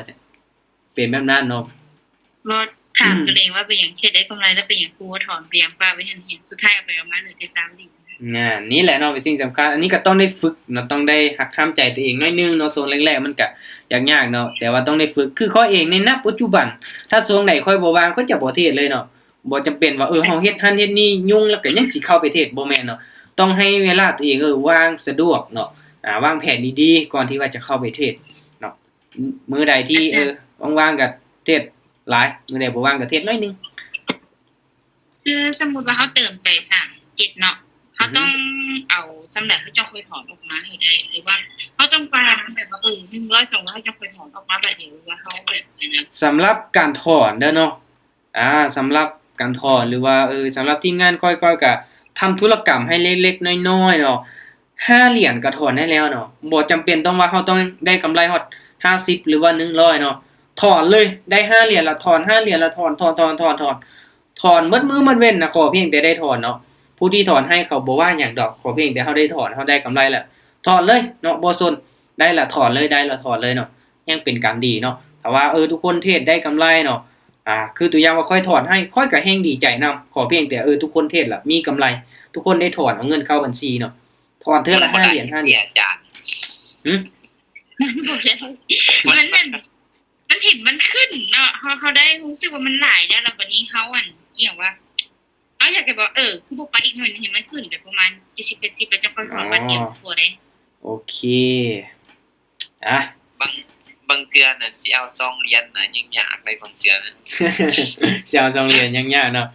ເປັນແບບນັ້ນເນາະ. ບໍ່ ຖາມຕົວເອງວ່າເປັນຫຍັງເຮັດໄດ້ກຳໄລ ແລ້ວເປັນຫຍັງຄືບໍ່ຖອນ ເປັນຫຍັງປະໄວ້ຫັ້ນ ເຫັນ ສຸດທ້າຍເອົາໄປເອົາມາເຫຼືອແຕ່ຊາວຫຼຽນ. ອ່າ ນີ້ແຫຼະເນາະ ເປັນສິ່ງສຳຄັນ. ອັນນີ້ກໍຕ້ອງໄດ້ຝຶກເນາະ ຕ້ອງໄດ້ຮັກຫ້າມໃຈຕົວເອງໜ້ອຍໜຶ່ງເນາະ. ຊ່ວງແລກໆມັນກະຍາກໆເນາະ ແຕ່ວ່າຕ້ອງໄດ້ຝຶກ. ຄືຂ້ອຍເອງໃນ ນະປັດຈຸບັນ ຖ້າຊ່ວງໃດຂ້ອຍບໍ່ວ່າງ ຂ້ອຍຈະບໍ່ເທຣດເລີຍເນາະ. ບໍ່ຈຳເປັນວ່າ ເອີ ເຮົາເຮັດຫັ້ນເຮັດນີ້ຫຍຸ້ງ ແລ້ວກໍຍັງຊິເຂົ້າໄປເທຣດ ບໍ່ແມ່ນເນາະ. ຕ້ອງໃຫ້ເວລາຕົວເອງ ເອີ ວ່າງສະດວກເນາະ ອາ ວາງແຜນດີໆ ກ່ອນທີ່ວ່າຈະເຂົ້າໄປເທຣດເນາະ. ມື້ໃດທີ່ ເອີ ວ່າງໆກໍເທຣດຫຼາຍ ມື້ໃດບໍ່ວ່າງກໍເທຣດໜ້ອຍໜຶ່ງ. ຄືສົມມຸດວ່າເຮົາເຕີມໄປສາມສິບເຈັດເນາະ ເຮົາຕ້ອງເອົາສ່ຳໃດເຮົາຈັ່ງຄ່ອຍຖອນອອກມາໃຫ້ໄດ້ ຫຼືວ່າເຮົາຕ້ອງປານແບບວ່າ ເອີ ໜຶ່ງຮ້ອຍ ສອງຮ້ອຍ ເຮົາຈັ່ງຄ່ອຍຖອນອອກມາບາດດຽວ ຫຼືວ່າເຮົາແບບນັ້ນນະ? ສຳລັບການຖອນເດີເນາະ ອາ ສຳລັບການຖອນ ຫຼືວ່າ ເອີ ສຳລັບທີມງານຂ້ອຍ ຂ້ອຍກະທຳທຸລະກຳໃຫ້ເລັກໆນ້ອຍໆເນາະ. ຫ້າຫຼຽນກໍຖອນໄດ້ແລ້ວເນາະ ບໍ່ຈຳເປັນຕ້ອງວ່າເຮົາຕ້ອງໄດ້ກຳໄລຮອດຫ້າສິບ ຫຼືວ່າໜຶ່ງຮ້ອຍເນາະ. ຖອນເລີຍ ໄດ້ຫ້າຫຼຽນລະຖອນ ຫ້າຫຼຽນລະຖອນ ຖອນ ຖອນ ຖອນ ຖອນ ຖອນໝົດມື້ໝົດເວັນນະ ຂໍພຽງແຕ່ໄດ້ຖອນເນາະ. ຜູ້ທີ່ຖອນໃຫ້ເຂົາບໍ່ວ່າຫຍັງດອກ ຂໍພຽງແຕ່ເຮົາໄດ້ຖອນ ເຮົາໄດ້ກຳໄລລະຖອນເລີຍເນາະ ບໍ່ສົນ ໄດ້ລະຖອນເລີຍ ໄດ້ລະຖອນເລີຍເນາະ ຍັງເປັນການດີເນາະ. ຖ້າວ່າ ເອີ ທຸກຄົນເທຣດໄດ້ກຳໄລເນາະ ອາ ຄືຕົວຢ່າງວ່າຂ້ອຍຖອນໃຫ້ ຂ້ອຍກໍແຮ່ງດີໃຈນຳ ຂໍພຽງແຕ່ ເອີ ທຸກຄົນເທຣດລະມີກຳໄລ ທຸກຄົນໄດ້ຖອນເອົາເງິນເຂົ້າບັນຊີເນາະ. ຖອນເທື່ອລະຫ້າຫຼຽນ ຫ້າຫຼຽນ ອາຈານ ຫື? ມັນແມ່ນ ມັນເຫັນມັນຂຶ້ນເນາະ ເຮົາ ເຮົາໄດ້ຮູ້ສຶກວ່າມັນຫຼາຍແລ້ວ ແລ້ວບັດນີ້ເຮົາ ອັນ ອີ່ຫຍັງວະ ເຮົາຢາກຈະບອກ ເອີ ຄືບໍ່ໄປອີກໜ້ອຍໜຶ່ງ ໃຫ້ມັນຂຶ້ນໄປປະມານເຈັດສິບ ແປດສິບ ແລ້ວຈັ່ງຄ່ອຍຖອນບາດດຽວ ໂອເຄ ອາ ບາງ ບາງເທື່ອນະ ຊິເອົາສອງຫຼຽນນະ ຍັງຍາກໄດ໋ ບາງເທື່ອນະ ຊິເອົາສອງຫຼຽນຍັງຍາກເນາະ.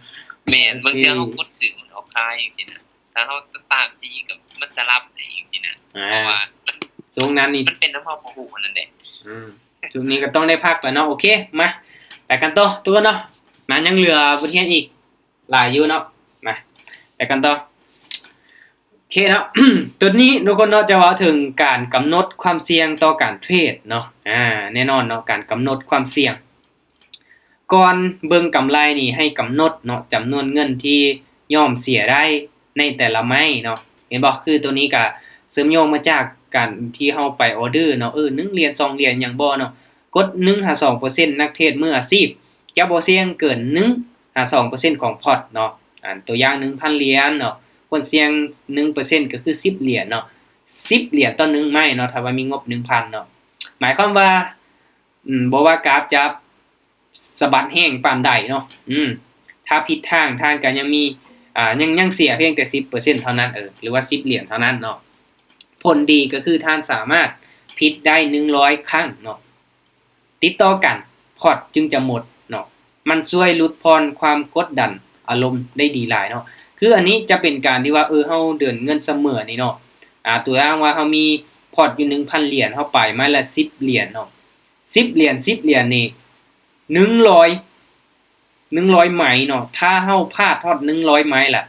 ແມ່ນ ບາງເທື່ອເຮົາກົດຊື້ມັນອອກຂາຍຈັ່ງຊີ້ນະ ຖ້າເຮົາຕາມຊີ້ກໍມັນສະຫຼັບໃຫ້ຈັ່ງຊີ້ນະ ອາ ເພາະວ່າຊ່ວງນັ້ນນີ້ມັນເປັນນຳເຮົາບໍ່ຮູ້ນັ້ນເດ້. ອືມ ຊ່ວງນີ້ກໍຕ້ອງໄດ້ພັກແລ້ວເນາະ. ໂອເຄ ມາ ໄປກັນຕໍ່ທຸກຄົນເນາະ ມາ ຍັງເຫຼືອບົດຮຽນອີກຫຼາຍຢູ່ເນາະ ມາ ໄປກັນຕໍ່. ໂອເຄເນາະ ຕົວນີ້ທຸກຄົນເນາະ ຈະເວົ້າເຖິງການກຳນົດຄວາມສ່ຽງຕໍ່ການເທຣດເນາະ. ອາ ແນ່ນອນເນາະ ການກຳນົດຄວາມສ່ຽງ ກ່ອນເບິ່ງກຳໄລນີ້ ໃຫ້ກຳນົດເນາະ ຈຳນວນເງິນທີ່ຍອມເສຍໄດ້ໃນແຕ່ລະໄມ້ເນາະ ເຫັນບໍ່? ຄືຕົວນີ້ກະເຊື່ອມໂຍງມາຈາກການທີ່ເຮົາໄປອໍເດີເນາະ ເອີ ໜຶ່ງຫຼຽນ ສອງຫຼຽນ ຫຍັງບໍ່ເນາະ. ກົດ ໜຶ່ງຫາສອງເປີເຊັນ ນັກເທຣດມືອາຊີບຈະບໍ່ສ່ຽງເກີນ ໜຶ່ງຫາສອງເປີເຊັນຂອງພອດເນາະ. ອາ ຕົວຢ່າງ ໜຶ່ງພັນຫຼຽນເນາະ ຄວນສ່ຽງ ໜຶ່ງເປີເຊັນ ກໍຄື ສິບຫຼຽນເນາະ ສິບຫຼຽນຕໍ່ໜຶ່ງໄມ້ເນາະ ຖ້າວ່າມີງົບ ໜຶ່ງພັນເນາະ. ໝາຍຄວາມວ່າ ອືມ ບໍ່ວ່າກາບຈະສະບັດແຮງປານໃດເນາະ ອືມ ຖ້າຜິດທາງ ທ່ານກໍຍັງມີ ອາ ຍັງ ຍັງເສຍພຽງແຕ່ ສິບເປີເຊັນເທົ່ານັ້ນ ເອີ ຫຼືວ່າ ສິບຫຼຽນເທົ່ານັ້ນເນາະ. ຜົນດີກໍຄືທ່ານສາມາດຜິດໄດ້ໜຶ່ງຮ້ອຍຄັ້ງເນາະ ຕິດຕໍ່ກັນ ພອດຈຶ່ງຈະໝົດເນາະ. ມັນຊ່ວຍຫຼຸດຜ່ອນຄວາມກົດດັນອາລົມໄດ້ດີຫຼາຍເນາະ. ຄືອັນນີ້ຈະເປັນການທີ່ວ່າ ເອີ ເຮົາເດີນເງິນສະເໝີນີ້ເນາະ ອາ ຕົວຢ່າງວ່າເຮົາມີພອດຢູ່ ໜຶ່ງພັນຫຼຽນ ເຮົາໄປໄມ້ລະ ສິບຫຼຽນເນາະ ສິບຫຼຽນ ສິບຫຼຽນນີ້ ໜຶ່ງຮ້ອຍ ໜຶ່ງຮ້ອຍໄມ້ເນາະ ຖ້າເຮົາພາດຮອດ ໜຶ່ງຮ້ອຍໄມ້ລະ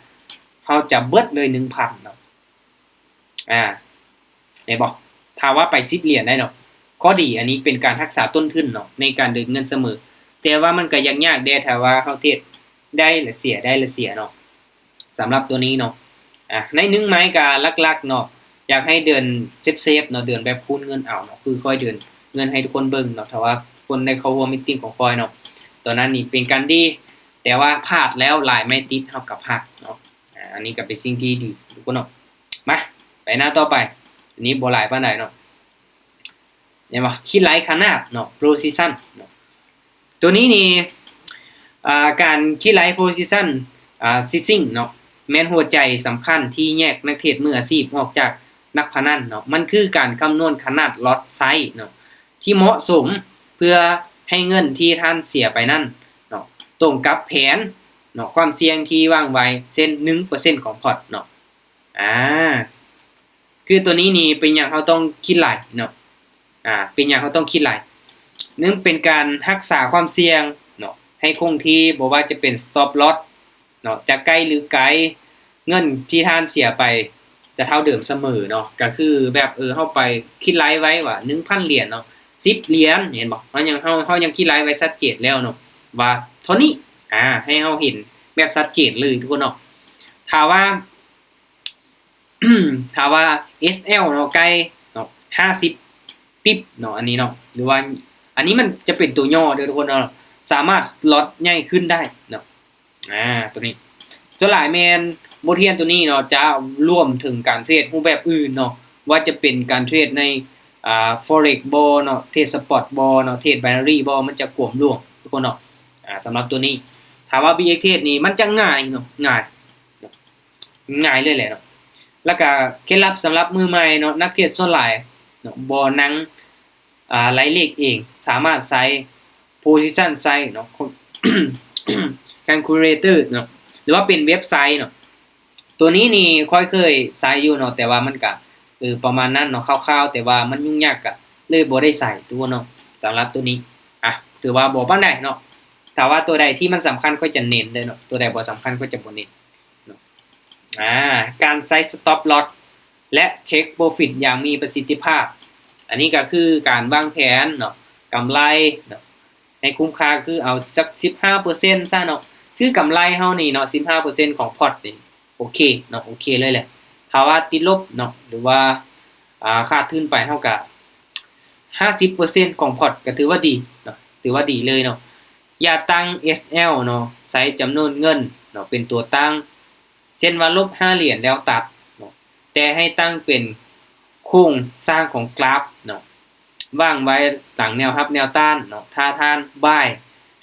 ເຮົາຈະເບິດເລີຍ ໜຶ່ງພັນເນາະ. ອາ ເຫັນບໍ່? ຖ້າວ່າໄປ ສິບຫຼຽນໄດ້ເນາະ. ຂໍ້ດີ ອັນນີ້ເປັນການຮັກສາຕົ້ນທຶນເນາະ ໃນການເດີນເງິນສະເໝີ ແຕ່ວ່າມັນກໍຍາກໆແດ່ ຖ້າວ່າເຮົາເທຣດໄດ້ລະເສຍ ໄດ້ລະເສຍເນາະ. ສຳລັບຕົວນີ້ເນາະ ອາ ໃນໜຶ່ງໄມ້ກໍຫຼັກໆເນາະ ຢາກໃຫ້ເດີນເຊຟໆເນາະ ເດີນແບບຄູນເງິນເອົາເນາະ ຄືຂ້ອຍເດີນເງິນໃຫ້ທຸກຄົນເບິ່ງເນາະ ຖ້າວ່າຄົນໄດ້ເຂົ້າຮ່ວມມີດຕິງຂອງຂ້ອຍເນາະ ຕອນນັ້ນນີ້ເປັນການດີ ແຕ່ວ່າພາດແລ້ວຫຼາຍໄມ້ຕິດເຮົາກໍພັກເນາະ. ອາ ອັນນີ້ກໍເປັນສິ່ງທີ່ດີທຸກຄົນເນາະ. ມາ ໄປໜ້າຕໍ່ໄປ ອັນນີ້ບໍ່ຫຼາຍປານໃດເນາະ ເຫັນບໍ່? ຄິດໄລ່ຂະໜາດເນາະ ໂພຊິຊັນເນາະ ຕົວນີ້ນີ້ ອາ ການຄິດໄລ່ໂພຊິຊັນ ອາ ຊິດຊິງເນາະ ແມ່ນຫົວໃຈສຳຄັນທີ່ແຍກນັກເທຣດມືອາຊີບອອກຈາກນັກພະນັນເນາະ. ມັນຄືການຄຳນວນຂະໜາດລອດໄຊເນາະ ທີ່ເໝາະສົມ ເພື່ອໃຫ້ເງິນທີ່ທ່ານເສຍໄປນັ້ນເນາະ ຕົງກັບແຜນເນາະ ຄວາມສ່ຽງທີ່ວາງໄວ້ ເຊັ່ນ ໜຶ່ງເປີເຊັນຂອງພອດເນາະ. ອາ ຄືຕົວນີ້ນີ້ເປັນຫຍັງເຮົາຕ້ອງຄິດໄລ່ເນາະ ອາ ເປັນຫຍັງເຮົາຕ້ອງຄິດໄລ່? ໜຶ່ງ ເປັນການຮັກສາຄວາມສ່ຽງເນາະ ໃຫ້ຄົງທີ່ ບໍ່ວ່າຈະເປັນ stop loss ເນາະ ຈະໃກ້ຫຼືໄກ ເງິນທີ່ທ່ານເສຍໄປຈະເທົ່າເດີມສະເໝີເນາະ. ກໍຄືແບບ ເອີ ເຮົາໄປຄິດໄລ່ໄວ້ວ່າ ໜຶ່ງພັນຫຼຽນເນາະ ສິບຫຼຽນ ເຫັນບໍ່? ເຮົາຍັງ ເຮົາ ເຮົາຍັງຄິດໄລ່ໄວ້ຊັດເຈນແລ້ວເນາະ ວ່າເທົ່ານີ້ ອາ ໃຫ້ເຮົາເຫັນແບບຊັດເຈນເລີຍທຸກຄົນເນາະ. ຖ້າວ່າ ຖ້າວ່າ ເອສແອລ ເນາະ ໃກ້ເນາະ ຫ້າສິບປິບເນາະ ອັນນີ້ເນາະ ຫຼືວ່າ ອັນນີ້ມັນຈະເປັນຕົວຫຍໍ້ເດີທຸກຄົນເນາະ ສາມາດ loss ໃຫຍ່ຂຶ້ນໄດ້ເນາະ. ອາ ຕົວນີ້ ສ່ວນຫຼາຍແມ່ນ ບົດຮຽນໂຕນີ້ເນາະ ຈະລວມເຖິງການເທຣດຮູບແບບອື່ນເນາະ ວ່າຈະເປັນການເທຣດໃນ ອ່າ Forex ບໍ່ເນາະ ເທຣດ Spot ບໍ່ເນາະ ເທຣດ Binary ບໍ່ ມັນຈະກວມລວມທຸກຄົນເນາະ. ອ່າ ສຳລັບໂຕນີ້ ຖ້າວ່າ BX Trade ນີ້ ມັນຈະງ່າຍເນາະ ງ່າຍ ງ່າຍເລີຍແຫຼະເນາະ. ແລ້ວກະເຄັດລັບສຳລັບມືໃໝ່ເນາະ ນັກເທຣດສ່ວນຫຼາຍເນາະ ບໍ່ນັ່ງ ອ່າ ໄລ່ເລກເອງ ສາມາດໃຊ້ Position Size ເນາະ Calculator ເນາະ ຫຼືວ່າເປັນເວັບໄຊເນາະ. ໂຕນີ້ນີ້ຂ້ອຍເຄີຍໃຊ້ຢູ່ເນາະ ແຕ່ວ່າມັນກະ ເອີ ປະມານນັ້ນເນາະ ຄ່າວໆ ແຕ່ວ່າມັນຫຍຸ້ງຍາກ ກະເລີຍບໍ່ໄດ້ໃຊ້ທຸກຄົນເນາະ. ສຳລັບໂຕນີ້ ອ່ະ ຖືວ່າບໍ່ປານໃດເນາະ. ຖ້າວ່າໂຕໃດທີ່ມັນສຳຄັນ ຂ້ອຍຈະເນັ້ນເດີເນາະ ໂຕໃດບໍ່ສຳຄັນ ຂ້ອຍຈະບໍ່ເນັ້ນເນາະ. ອ່າ ການໃຊ້ Stop Loss ແລະ Take Profit ຢ່າງມີປະສິດທິພາບ. ອັນນີ້ກໍຄືການວາງແຜນເນາະ ກຳໄລເນາະ ໃຫ້ຄຸ້ມຄ່າ ຄືເອົາຈັກສິບຫ້າເປີເຊັນຊະເນາະ ຄືກຳໄລເຮົານີ້ເນາະ ສິບຫ້າເປີເຊັນຂອງພອດນີ້ ໂອເຄເນາະ ໂອເຄເລີຍແຫຼະ. ຖ້າວ່າຕິດລົບເນາະ ຫຼືວ່າ ອ່າ ຂາດທຶນໄປ ເຮົາກະ ຫ້າສິບເປີເຊັນຂອງພອດ ກະຖືວ່າດີເນາະ ຖືວ່າດີເລີຍເນາະ. ຢ່າຕັ້ງ SL ເນາະ ໃຊ້ຈຳນວນເງິນເນາະ ເປັນຕົວຕັ້ງ ເຊັ່ນວ່າ ລົບຫ້າຫຼຽນແລ້ວຕັດເນາະ ແຕ່ໃຫ້ຕັ້ງເປັນໂຄງສ້າງຂອງກຣາຟເນາະ ວາງໄວ້ຫຼັງແນວຮັບແນວຕ້ານເນາະ. ຖ້າທ່ານບາຍ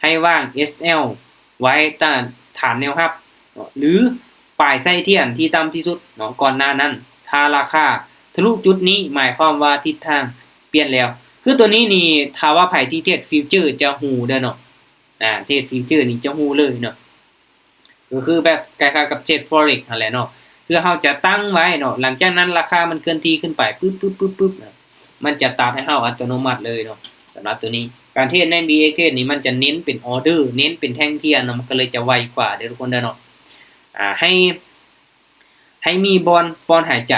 ໃຫ້ວາງ SL ໄວ້ຕ້ານ ຖານແນວຮັບເນາະ ຫຼືປາຍໄສ້ທຽນທີ່ຕ່ຳທີ່ສຸດເນາະ ກ່ອນໜ້ານັ້ນ. ຖ້າລາຄາທະລຸຈຸດນີ້ ໝາຍຄວາມວ່າທິດທາງປ່ຽນແລ້ວ. ຄືໂຕນີ້ນີ້ ຖ້າວ່າໃຜທີ່ເທຣດ Future ຈະຮູ້ເດີເນາະ ອ່າ ເທຣດ Future ນີ້ຈະຮູ້ເລີຍເນາະ. ກໍຄືແບບຄ້າຍໆກັບເທຣດ Forex ຫັ້ນແຫຼະເນາະ ຄືເຮົາຈະຕັ້ງໄວ້ເນາະ ຫຼັງຈາກນັ້ນລາຄາມັນເຄື່ອນທີ່ຂຶ້ນໄປປຶບໆໆ ມັນຈະຕັດໃຫ້ເຮົາອັດຕະໂນມັດເລີຍເນາະ. ສຳລັບໂຕນີ້ ການເທຣດໃນ BX Trade ນີ້ ມັນຈະເນັ້ນເປັນອໍເດີ ເນັ້ນເປັນແທ່ງທຽນເນາະ ມັນກໍເລີຍຈະໄວກວ່າເດີທຸກຄົນເດີເນາະ. ອ່າ ໃຫ້ ໃຫ້ມີບ່ອນປ່ອນຫາຍໃຈ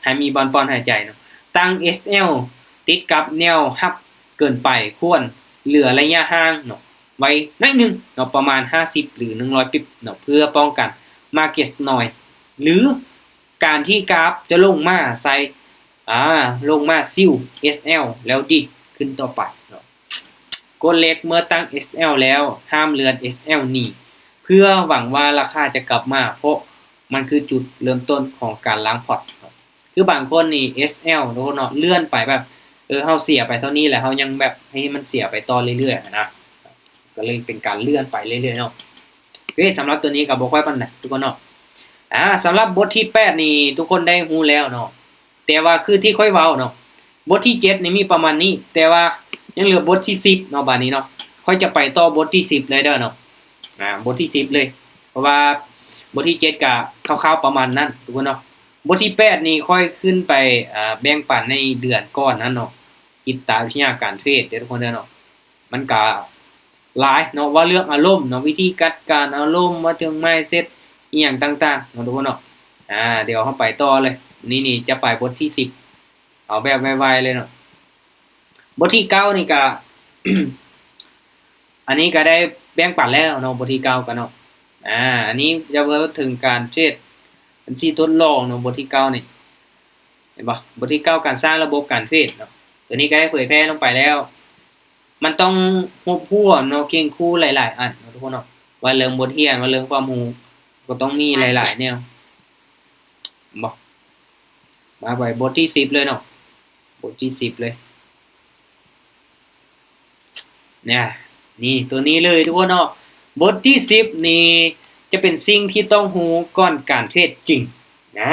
ໃຫ້ມີບ່ອນປ່ອນຫາຍໃຈເນາະ. ຕັ້ງ SL ຕິດກັບແນວຮັບເກີນໄປ ຄວນເຫຼືອໄລຍະຫ່າງເນາະ ໄວ້ໜ້ອຍໜຶ່ງເນາະ ປະມານຫ້າສິບ ຫຼື ໜຶ່ງຮ້ອຍປິບເນາະ ເພື່ອປ້ອງກັນ Market Noise ຫຼື ການທີ່ກຣາຟຈະລົງມາໃສ່ ອ່າ ລົງມາຊິວ SL ແລ້ວດີດຂຶ້ນຕໍ່ໄປເນາະ. ກົດເຫຼັກ ເມື່ອຕັ້ງ SL ແລ້ວ ຫ້າມເລື່ອນ SL ໜີ ເພື່ອຫວັງວ່າລາຄາຈະກັບມາ ເພາະມັນຄືຈຸດເລີ່ມຕົ້ນຂອງການລ້າງພອດເນາະ. ຄືບາງຄົນນີ້ SL ເນາະ ເລື່ອນໄປແບບ ເອີ ເຮົາເສຍໄປເທົ່ານີ້ແຫຼະ ເຮົາຍັງແບບໃຫ້ມັນເສຍໄປຕໍ່ເລື້ອຍໆ ຫັ້ນນະ ກໍເລີຍເປັນການເລື່ອນໄປເລື້ອຍໆເນາະ. ໂອເຄ ສຳລັບໂຕນີ້ກໍບໍ່ຄ່ອຍປານໃດທຸກຄົນເນາະ. ອ່າ ສຳລັບບົດທີແປດນີ້ ທຸກຄົນໄດ້ຮູ້ແລ້ວເນາະ ແຕ່ວ່າຄືທີ່ຂ້ອຍເວົ້າເນາະ ບົດທີເຈັດນີ້ມີປະມານນີ້ ແຕ່ວ່າຍັງເຫຼືອບົດທີສິບເນາະ. ບາດນີ້ເນາະ ຂ້ອຍຈະໄປຕໍ່ບົດທີສິບເລີຍເດີເນາະ ອ່າ ບົດທີສິບເລີຍ ເພາະວ່າບົດທີເຈັດກະຄ່າວໆປະມານນັ້ນທຸກຄົນເນາະ. ບົດທີແປດນີ້ຂ້ອຍຂຶ້ນໄປ ອ່າ ແບ່ງປັນໃນເດືອນກ່ອນນັ້ນເນາະ ຈິດຕະວິທະຍາການເທຣດເດີທຸກຄົນເດີເນາະ. ມັນກະຫຼາຍເນາະ ວ່າເລື່ອງອາລົມເນາະ ວິທີຈັດການອາລົມ ວ່າເຖິງ mindset ອີ່ຫຍັງຕ່າງໆເນາະທຸກຄົນເນາະ. ອ່າ ດຽວເຮົາໄປຕໍ່ເລີຍ ນີ້ນີ້ຈະໄປບົດທີສິບ ເອົາແບບໄວໆເລີຍເນາະ. ບົດທີເກົ້ານີ້ກະ ອັນນີ້ກະໄດ້ແບ່ງປັນແລ້ວເນາະ ບົດທີເກົ້າກະເນາະ. ອ່າ ອັນນີ້ຈະເວົ້າເຖິງການເທຣດບັນຊີທົດລອງເນາະ ບົດທີເກົ້ານີ້ ເຫັນບໍ່? ບົດທີເກົ້າ ການສ້າງລະບົບການເທຣດເນາະ ໂຕນີ້ກໍໄດ້ເຜີຍແຜ່ລົງໄປແລ້ວ. ມັນຕ້ອງຮວບຮວມເນາະ ເຄັ່ງຄູ່ຫຼາຍໆອັນເນາະທຸກຄົນເນາະ ວ່າເລື່ອງບົດຮຽນ ວ່າເລື່ອງຄວາມຮູ້ ກໍຕ້ອງມີຫຼາຍໆແນວ ເຫັນບໍ່? ມາໄປບົດທີສິບເລີຍເນາະ ບົດທີສິບເລີຍ. ນະ ນີ້ ໂຕນີ້ເລີຍທຸກຄົນເນາະ ບົດທີສິບນີ້ຈະເປັນສິ່ງທີ່ຕ້ອງຮູ້ກ່ອນການເທຣດຈິງນະ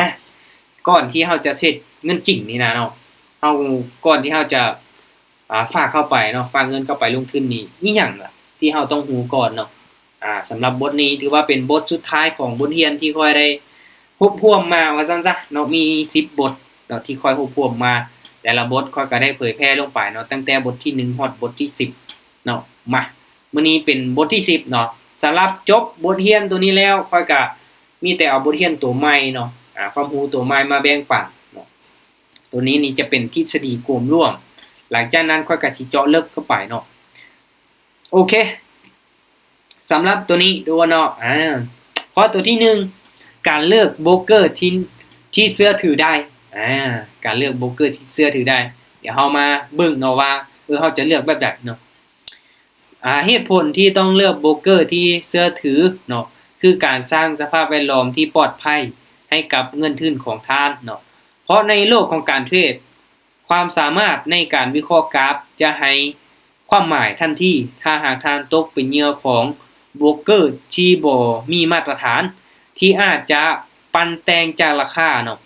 ກ່ອນທີ່ເຮົາຈະເທຣດເງິນຈິງນີ້ນະເນາະ ເຮົາ ກ່ອນທີ່ເຮົາຈະ ອ່າ ຝາກເຂົ້າໄປເນາະ ຝາກເງິນເຂົ້າໄປລົງທຶນນີ້ ອີ່ຫຍັງລະທີ່ເຮົາຕ້ອງຮູ້ກ່ອນເນາະ? ອ່າ ສຳລັບບົດນີ້ຖືວ່າເປັນບົດສຸດທ້າຍຂອງບົດຮຽນທີ່ຂ້ອຍໄດ້ຮວບຮວມມາວ່າຊັ້ນຊະເນາະ ມີສິບບົດເນາະທີ່ຂ້ອຍຮວບຮວມມາ ແຕ່ລະບົດຂ້ອຍກໍໄດ້ເຜີຍແຜ່ລົງໄປເນາະ ຕັ້ງແຕ່ບົດທີໜຶ່ງຮອດບົດທີສິບເນາະ. ມາ ມື້ນີ້ເປັນບົດທີສິບເນາະ ສຳລັບຈົບບົດຮຽນໂຕນີ້ແລ້ວ ຂ້ອຍກໍມີແຕ່ເອົາບົດຮຽນໂຕໃໝ່ເນາະ ອ່າ ຄວາມຮູ້ໂຕໃໝ່ມາແບ່ງປັນເນາະ. ໂຕນີ້ນີ້ຈະເປັນທິດສະດີກວມລວມ ຫຼັງຈາກນັ້ນຂ້ອຍກໍຊິເຈາະເລິກເຂົ້າໄປເນາະ. ໂອເຄ ສຳລັບໂຕນີ້ທຸກຄົນເນາະ ອ່າ ຂໍ້ໂຕທີໜຶ່ງ ການເລືອກໂບຣກເກີທີ່ ທີ່ເຊື່ອຖືໄດ້ ອ່າ ການເລືອກໂບຣກເກີທີ່ເຊື່ອຖືໄດ້ ດຽວເຮົາມາເບິ່ງເນາະວ່າ ເອີ ເຮົາຈະເລືອກແບບໃດເນາະ. ອ່າ ເຫດຜົນທີ່ຕ້ອງເລືອກໂບຣກເກີທີ່ເຊື່ອຖືເນາະ ຄືການສ້າງສະພາບແວດລ້ອມທີ່ປອດໄພໃຫ້ກັບເງິນທຶນຂອງທ່ານເນາະ. ເພາະໃນໂລກຂອງການເທຣດ, ຄວາມສາມາດໃນການວິເຄາະກາຟຈະໃຫ້ຄວາມໝາຍທັນທີ ຖ້າຫາກທ່ານຕົກເປັນເຫຍື່ອຂອງໂບຣກເກີທີ່ບໍ່ມີມາດຕະຖານ ທີ່ອາດຈະປັ້ນແຕ່ງຈາກລາຄາເນາະ.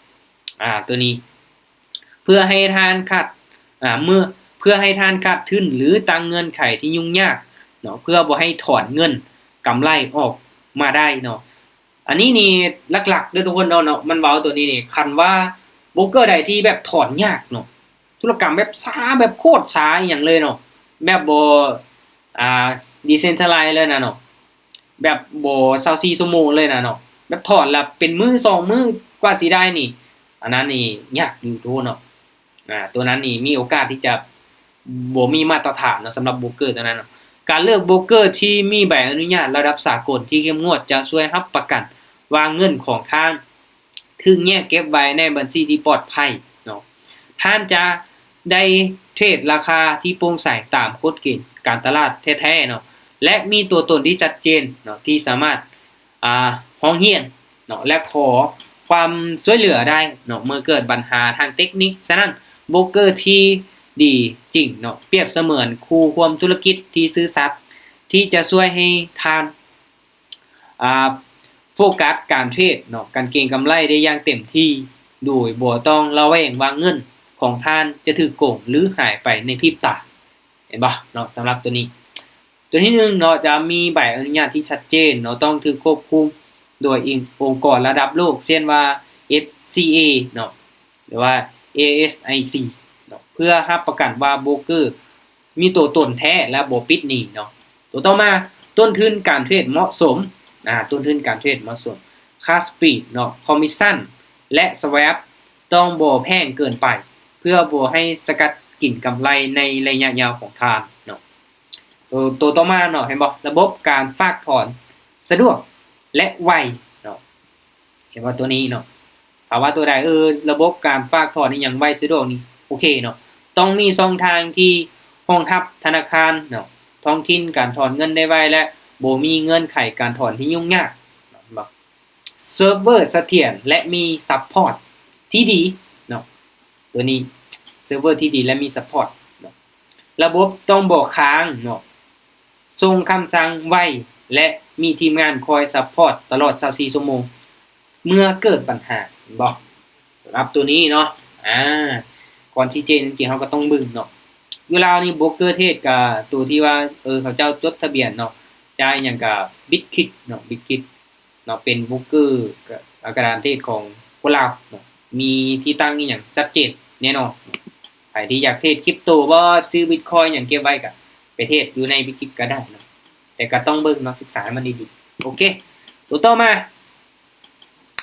ອາ ຕົວນີ້ ເພື່ອໃຫ້ທ່ານຂາດ ອາ ເມື່ອ ເພື່ອໃຫ້ທ່ານຂາດທຶນ ຫຼື ຕັ້ງເງື່ອນໄຂທີ່ຫຍຸ້ງຍາກເນາະ ເພື່ອບໍ່ໃຫ້ຖອນເງິນກຳໄລອອກມາໄດ້ເນາະ. ອັນນີ້ນີ້ຫຼັກໆເດີທຸກຄົນເນາະ ເນາະ ມັນເວົ້າຕົວນີ້ນີ້ ຄັນວ່າໂບຣກເກີໃດທີ່ແບບຖອນຍາກເນາະ ທຸລະກຳແບບຊ້າ ແບບໂຄດຊ້າອີ່ຫຍັງເລີຍເນາະ ແບບບໍ່ ອ່າ ດີເຊັນທຣາລາຍເລີຍນະເນາະ ແບບບໍ່ຊາວສີ່ຊົ່ວໂມງເລີຍນະເນາະ ແບບຖອນລະເປັນມື້ສອງມື້ກວ່າຊິໄດ້ນີ້ ອັນນັ້ນນີ້ຍາກຢູ່ທຸກຄົນເນາະ. ອາ ຕົວນັ້ນນີ້ມີໂອກາດທີ່ຈະບໍ່ມີມາດຕະຖານເນາະ ສຳລັບໂບຣກເກີຕົວນັ້ນເນາະ. ການເລືອກໂບຣກເກີທີ່ມີໃບອະນຸຍາດລະດັບສາກົນທີ່ເຂັ້ມງວດ ຈະຊ່ວຍຮັບປະກັນວ່າເງິນຂອງທ່ານຖືກແຍກເກັບໄວ້ໃນບັນຊີທີ່ປອດໄພເນາະ. ທ່ານຈະໄດ້ເທຣດລາຄາທີ່ໂປ່ງໃສຕາມກົດເກນການຕະຫຼາດແທ້ໆເນາະ ແລະ ມີຕົວຕົນທີ່ຊັດເຈນເນາະ ທີ່ສາມາດ ອ່າ ຮ້ອງຮຽນເນາະ ແລະ ຂໍຄວາມຊ່ວຍເຫຼືອໄດ້ເນາະ ເມື່ອເກີດບັນຫາທາງເຕັກນິກ. ສະນັ້ນ ໂບຣກເກີທີ່ດີຈິງເນາະ ປຽບສະເໝືອນຄູ່ຮ່ວມທຸລະກິດທີ່ຊື່ສັດ ທີ່ຈະຊ່ວຍໃຫ້ທ່ານ ອ່າ ໂຟກັສການເທຣດເນາະ ການເກັງກຳໄລໄດ້ຢ່າງເຕັມທີ່ ໂດຍບໍ່ຕ້ອງລະແວງວ່າເງິນຂອງທ່ານຈະຖືກໂກງ ຫຼື ຫາຍໄປໃນພິບຕາ. ເຫັນບໍ່ເນາະ ສຳລັບຕົວນີ້ ຕົວທີໜຶ່ງເນາະ ຈະມີໃບອະນຸຍາດທີ່ຊັດເຈນເນາະ ຕ້ອງຖືກຄວບຄຸມໂດຍອົງ ອົງກອນລະດັບໂລກ ເຊັ່ນວ່າ ເອັຟຊີເອ ເນາະ ຫຼືວ່າ ເອເອັສໄອຊີ ເນາະ ເພື່ອຮັບປະກັນວ່າໂບຣກເກີມີຕົວຕົນແທ້ ແລະ ບໍ່ປິດໜີເນາະ. ຕົວຕໍ່ມາ ຕົ້ນທຶນການເທຣດເໝາະສົມ ອາ ຕົ້ນທຶນການເທຣດເໝາະສົມ ຄ່າສະປຣີດເນາະ ຄອມມິດຊັນ ແລະ ສະແວັບ ຕ້ອງບໍ່ແພງເກີນໄປ ເພື່ອບໍ່ໃຫ້ສະກັດກິນກຳໄລໃນໄລຍະຍາວຂອງທ່ານເນາະ. ໂຕ ໂຕຕໍ່ມາເນາະ ເຫັນບໍ່ ລະບົບການຝາກຖອນສະດວກ ແລະ ໄວເນາະ ເຫັນບໍ່ ຕົວນີ້ເນາະ. ຖ້າວ່າຕົວໃດ ເອີ ລະບົບການຝາກຖອນອີ່ຫຍັງໄວສະດວກນີ້ ໂອເຄເນາະ ຕ້ອງມີຊ່ອງທາງທີ່ຮອງຮັບທະນາຄານເນາະ ທ້ອງຖິ່ນ ການຖອນເງິນໄດ້ໄວ ແລະ ບໍ່ມີເງື່ອນໄຂການຖອນທີ່ຫຍຸ້ງຍາກເນາະ ເຫັນບໍ່. ເຊີບເວີສະຖຽນ ແລະ ມີຊັບພອດທີ່ດີເນາະ ຕົວນີ້ ເຊີບເວີທີ່ດີ ແລະ ມີຊັບພອດເນາະ. ລະບົບຕ້ອງບໍ່ຄ້າງເນາະ ສົ່ງຄຳສັ່ງໄວ ແລະ ມີທີມງານຄອຍຊັບພອດຕະຫຼອດຊາວສີ່ຊົ່ວໂມງ ເມື່ອເກີດບັນຫາ ເຫັນບໍ່ ສຳລັບຕົວນີ້ເນາະ. ອາ ກ່ອນທີ່ຈະເຮັດຫຍັງ ເຮົາກໍຕ້ອງເບິ່ງເນາະ ຢູ່ລາວນີ້ໂບຣກເກີເທຣດກະ ໂຕທີ່ວ່າ ເອີ ເຂົາເຈົ້າຈົດທະບຽນເນາະ ຈ່າຍຫຍັງກະບິດຄິດເນາະ ບິດຄິດ ເນາະ ເປັນໂບຣກເກີກະ ອາ ກະດານເທຣດຂອງຄົນລາວເນາະ ມີທີ່ຕັ້ງອີ່ຫຍັງຊັດເຈນແນ່ນອນ. ໃຜທີ່ຢາກເທຣດຄຣິບໂຕບໍ ຊື້ບິດຄອຍຫຍັງເກັບໄວ້ກະໄປເທຣດຢູ່ໃນບິດຄິດກະໄດ້ເນາະ ແຕ່ກະຕ້ອງເບິ່ງເນາະ ສຶກສາໃຫ້ມັນດີໆ. ໂອເຄ ໂຕຕໍ່ມາ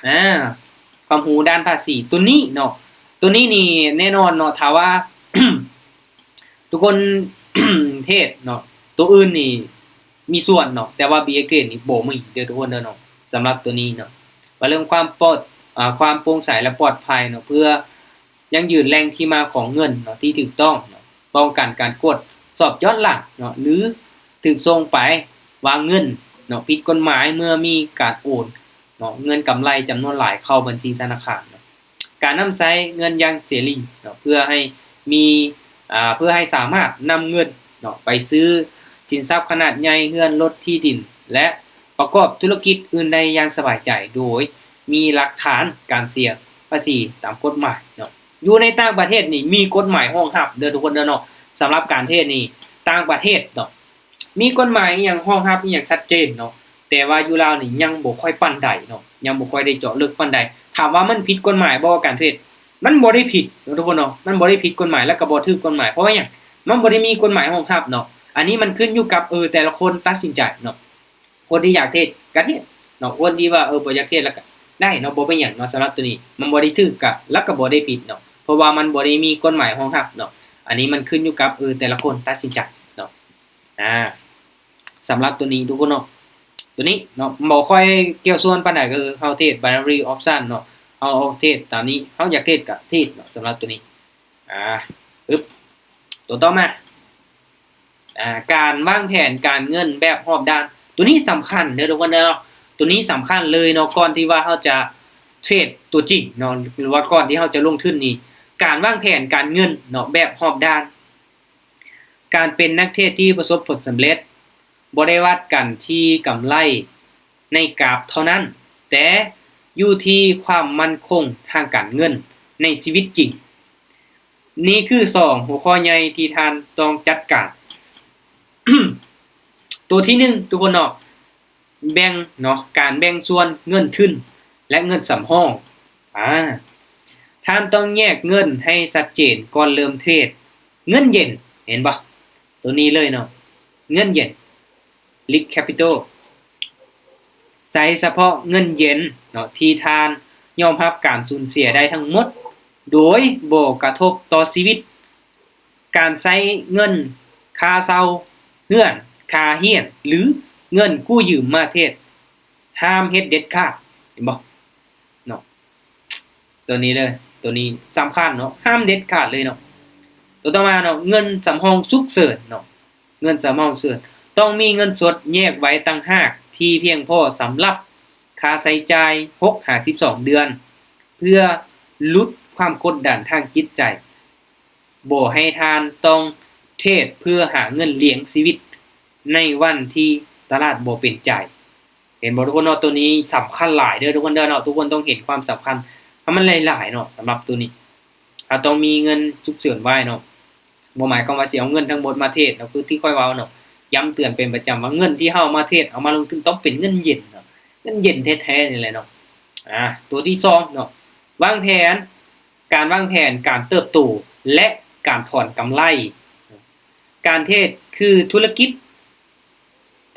ອາ ຄວາມຮູ້ດ້ານພາສີ ໂຕນີ້ເນາະ ໂຕນີ້ນີ້ແນ່ນອນເນາະ ຖ້າວ່າ ທຸກຄົນເທຣດເນາະ ໂຕອື່ນນີ້ມີສ່ວນເນາະ ແຕ່ວ່າບີເອັກເທຣດນີ້ບໍ່ມີເດີທຸກຄົນເດີເນາະ. ສຳລັບໂຕນີ້ເນາະ ວ່າເລື່ອງຄວາມປອດ ອາ ຄວາມໂປ່ງໃສ ແລະ ປອດໄພເນາະ ເພື່ອຢັ້ງຢືນແຫຼ່ງທີ່ມາຂອງເງິນເນາະທີ່ຖືກຕ້ອງເນາະ ປ້ອງກັນການກວດສອບຍ້ອນຫຼັງເນາະ ຫຼື ຖືກສົ່ງໄປວາງເງິນເນາະ ຜິດກົດໝາຍ ເມື່ອມີການໂອນເນາະ ເງິນກຳໄລຈຳນວນຫຼາຍເຂົ້າບັນຊີທະນາຄານເນາະ. ການນຳໃຊ້ເງິນຢ່າງເສລີເນາະ ເພື່ອໃຫ້ມີ ອາ ເພື່ອໃຫ້ສາມາດນຳເງິນເນາະ ໄປຊື້ສິນຊັບຂະໜາດໃຫຍ່ ເຮືອນ, ລົດ, ທີ່ດິນ ແລະ ປະກອບທຸລະກິດອື່ນໄດ້ຢ່າງສະບາຍໃຈ ໂດຍມີຫຼັກຖານການເສຍພາສີຕາມກົດໝາຍເນາະ. ຢູ່ໃນຕ່າງປະເທດນີ້ມີກົດໝາຍຮອງຮັບເດີທຸກຄົນເດີເນາະ. ສຳລັບການເທຣດນີ້ ຕ່າງປະເທດເນາະ ມີກົດໝາຍອີ່ຫຍັງຮອງຮັບອີ່ຫຍັງຊັດເຈນເນາະ ແຕ່ວ່າຢູ່ລາວນີ້ຍັງບໍ່ຄ່ອຍປານໃດເນາະ ຍັງບໍ່ຄ່ອຍໄດ້ເຈາະເລິກປານໃດ. ຖາມວ່າມັນຜິດກົດໝາຍບໍ່ການເທຣດ? ມັນບໍ່ໄດ້ຜິດເນາະທຸກຄົນເນາະ ມັນບໍ່ໄດ້ຜິດກົດໝາຍ ແລ້ວກໍບໍ່ຖືກກົດໝາຍ. ເພາະວ່າຫຍັງ? ມັນບໍ່ໄດ້ມີກົດໝາຍຮອງຮັບເນາະ. ອັນນີ້ມັນຂຶ້ນຢູ່ກັບ ເອີ ແຕ່ລະຄົນຕັດສິນໃຈເນາະ. ຄົນທີ່ຢາກເທຣດກໍເທຣດເນາະ ຄົນທີ່ວ່າ ເອີ ບໍ່ຢາກເທຣດແລ້ວກໍໄດ້ເນາະ ບໍ່ເປັນຫຍັງເນາະ. ສຳລັບໂຕນີ້ມັນບໍ່ໄດ້ຖືກກະ ແລ້ວກໍບໍ່ໄດ້ຜິດເນາະ ເພາະວ່າມັນບໍ່ໄດ້ມີກົດໝາຍຮອງຮັບເນາະ. ອັນນີ້ມັນຂຶ້ນຢູ່ກັບ ເອີ ແຕ່ລະຄົນຕັດສິນໃຈເນາະ. ອາ ສຳລັບໂຕນີ້ທຸກຄົນເນາະ ໂຕນີ້ເນາະ ບໍ່ຄ່ອຍກ່ຽວສ່ວນປານໃດ ກໍຄືເຮົາເທຣດ binary option ເນາະ ເຮົາເທຣດຕາມນີ້ ເຮົາຢາກເທຣດກໍເທຣດເນາະ. ສຳລັບໂຕນີ້ ອາ ປຶບ ໂຕຕໍ່ມາ ອາ ການວາງແຜນການເງິນແບບຮອບດ້ານ ໂຕນີ້ສຳຄັນເດີທຸກຄົນເດີເນາະ. ໂຕນີ້ສຳຄັນເລີຍເນາະ ກ່ອນທີ່ວ່າເຮົາຈະເທຣດຕົວຈິງເນາະ ຫຼືວ່າກ່ອນທີ່ເຮົາຈະລົງທຶນນີ້ ການວາງແຜນການເງິນເນາະ ແບບຮອບດ້ານ. ການເປັນນັກເທຣດທີ່ປະສົບຜົນສຳເລັດ ບໍ່ໄດ້ວັດກັນທີ່ກຳໄລໃນກາບເທົ່ານັ້ນ, ແຕ່ຢູ່ທີ່ຄວາມໝັ້ນຄົງທາງການເງິນໃນຊີວິດຈິງ. ນີ້ຄືສອງຫົວຂໍ້ໃຫຍ່ທີ່ທ່ານຕ້ອງຈັດການ. ໂຕທີໜຶ່ງ ທຸກຄົນເນາະ, ແບ່ງເນາະ ການແບ່ງສ່ວນເງິນທຶນ ແລະ ເງິນສຳຮອງ. ອາ ທ່ານຕ້ອງແຍກເງິນໃຫ້ຊັດເຈນກ່ອນເລີ່ມເທຣດ. ເງິນເຢັນ ເຫັນບໍ່? ໂຕນີ້ເລີຍເນາະ, ເງິນເຢັນ Liquid Capital. ໃຊ້ສະເພາະເງິນເຢັນເນາະ ທີ່ທ່ານຍອມຮັບການສູນເສຍໄດ້ທັງໝົດ ໂດຍບໍ່ກະທົບຕໍ່ຊີວິດ. ການໃຊ້ເງິນຄ່າເຊົ່າເຮືອນ, ຄ່າຮຽນ ຫຼື ເງິນກູ້ຢືມມາເທຣດ ຫ້າມເຮັດເດັດຂາດ. ເຫັນບໍ່ເນາະ? ໂຕນີ້ເລີຍ, ໂຕນີ້ສຳຄັນເນາະ, ຫ້າມເດັດຂາດເລີຍເນາະ. ໂຕຕໍ່ມາເນາະ, ເງິນສຳຮອງສຸກເສີນເນາະ, ເງິນສຳຮອງສຸກເສີນ. ຕ້ອງມີເງິນສົດແຍກໄວ້ຕ່າງຫາກທີ່ພຽງພໍສຳລັບຄ່າໃຊ້ຈ່າຍຫົກຫາສິບສອງເດືອນ ເພື່ອຫຼຸດຄວາມກົດດັນທາງຈິດໃຈ. ບໍ່ໃຫ້ທ່ານຕ້ອງເທຣດເພື່ອຫາເງິນລ້ຽງຊີວິດໃນວັນທີ່ຕະຫຼາດບໍ່ເປັນໃຈ. ເຫັນບໍ່ທຸກຄົນເນາະ? ໂຕນີ້ສຳຄັນຫຼາຍເດີທຸກຄົນເດີເນາະ, ທຸກຄົນຕ້ອງເຫັນຄວາມສຳຄັນໃຫ້ມັນຫຼາຍໆເນາະ. ສຳລັບໂຕນີ້ ເຮົາຕ້ອງມີເງິນສຸກເສີນໄວ້ເນາະ, ບໍ່ໝາຍຄວາມວ່າຊິເອົາເງິນທັງໝົດມາເທຣດເນາະ. ຄືທີ່ຂ້ອຍເວົ້າເນາະ, ຢ້ຳເຕືອນເປັນປະຈຳວ່າເງິນທີ່ເຮົາເອົາມາເທຣດ, ເອົາມາລົງທຶນ ຕ້ອງເປັນເງິນເຢັນເນາະ, ເງິນເຢັນແທ້ໆນີ້ແຫຼະເນາະ. ອາ ໂຕທີສອງເນາະ, ວາງແຜນການວາງແຜນການເຕີບໂຕ ແລະ ການຖອນກຳໄລ. ການເທຣດຄືທຸລະກິດ,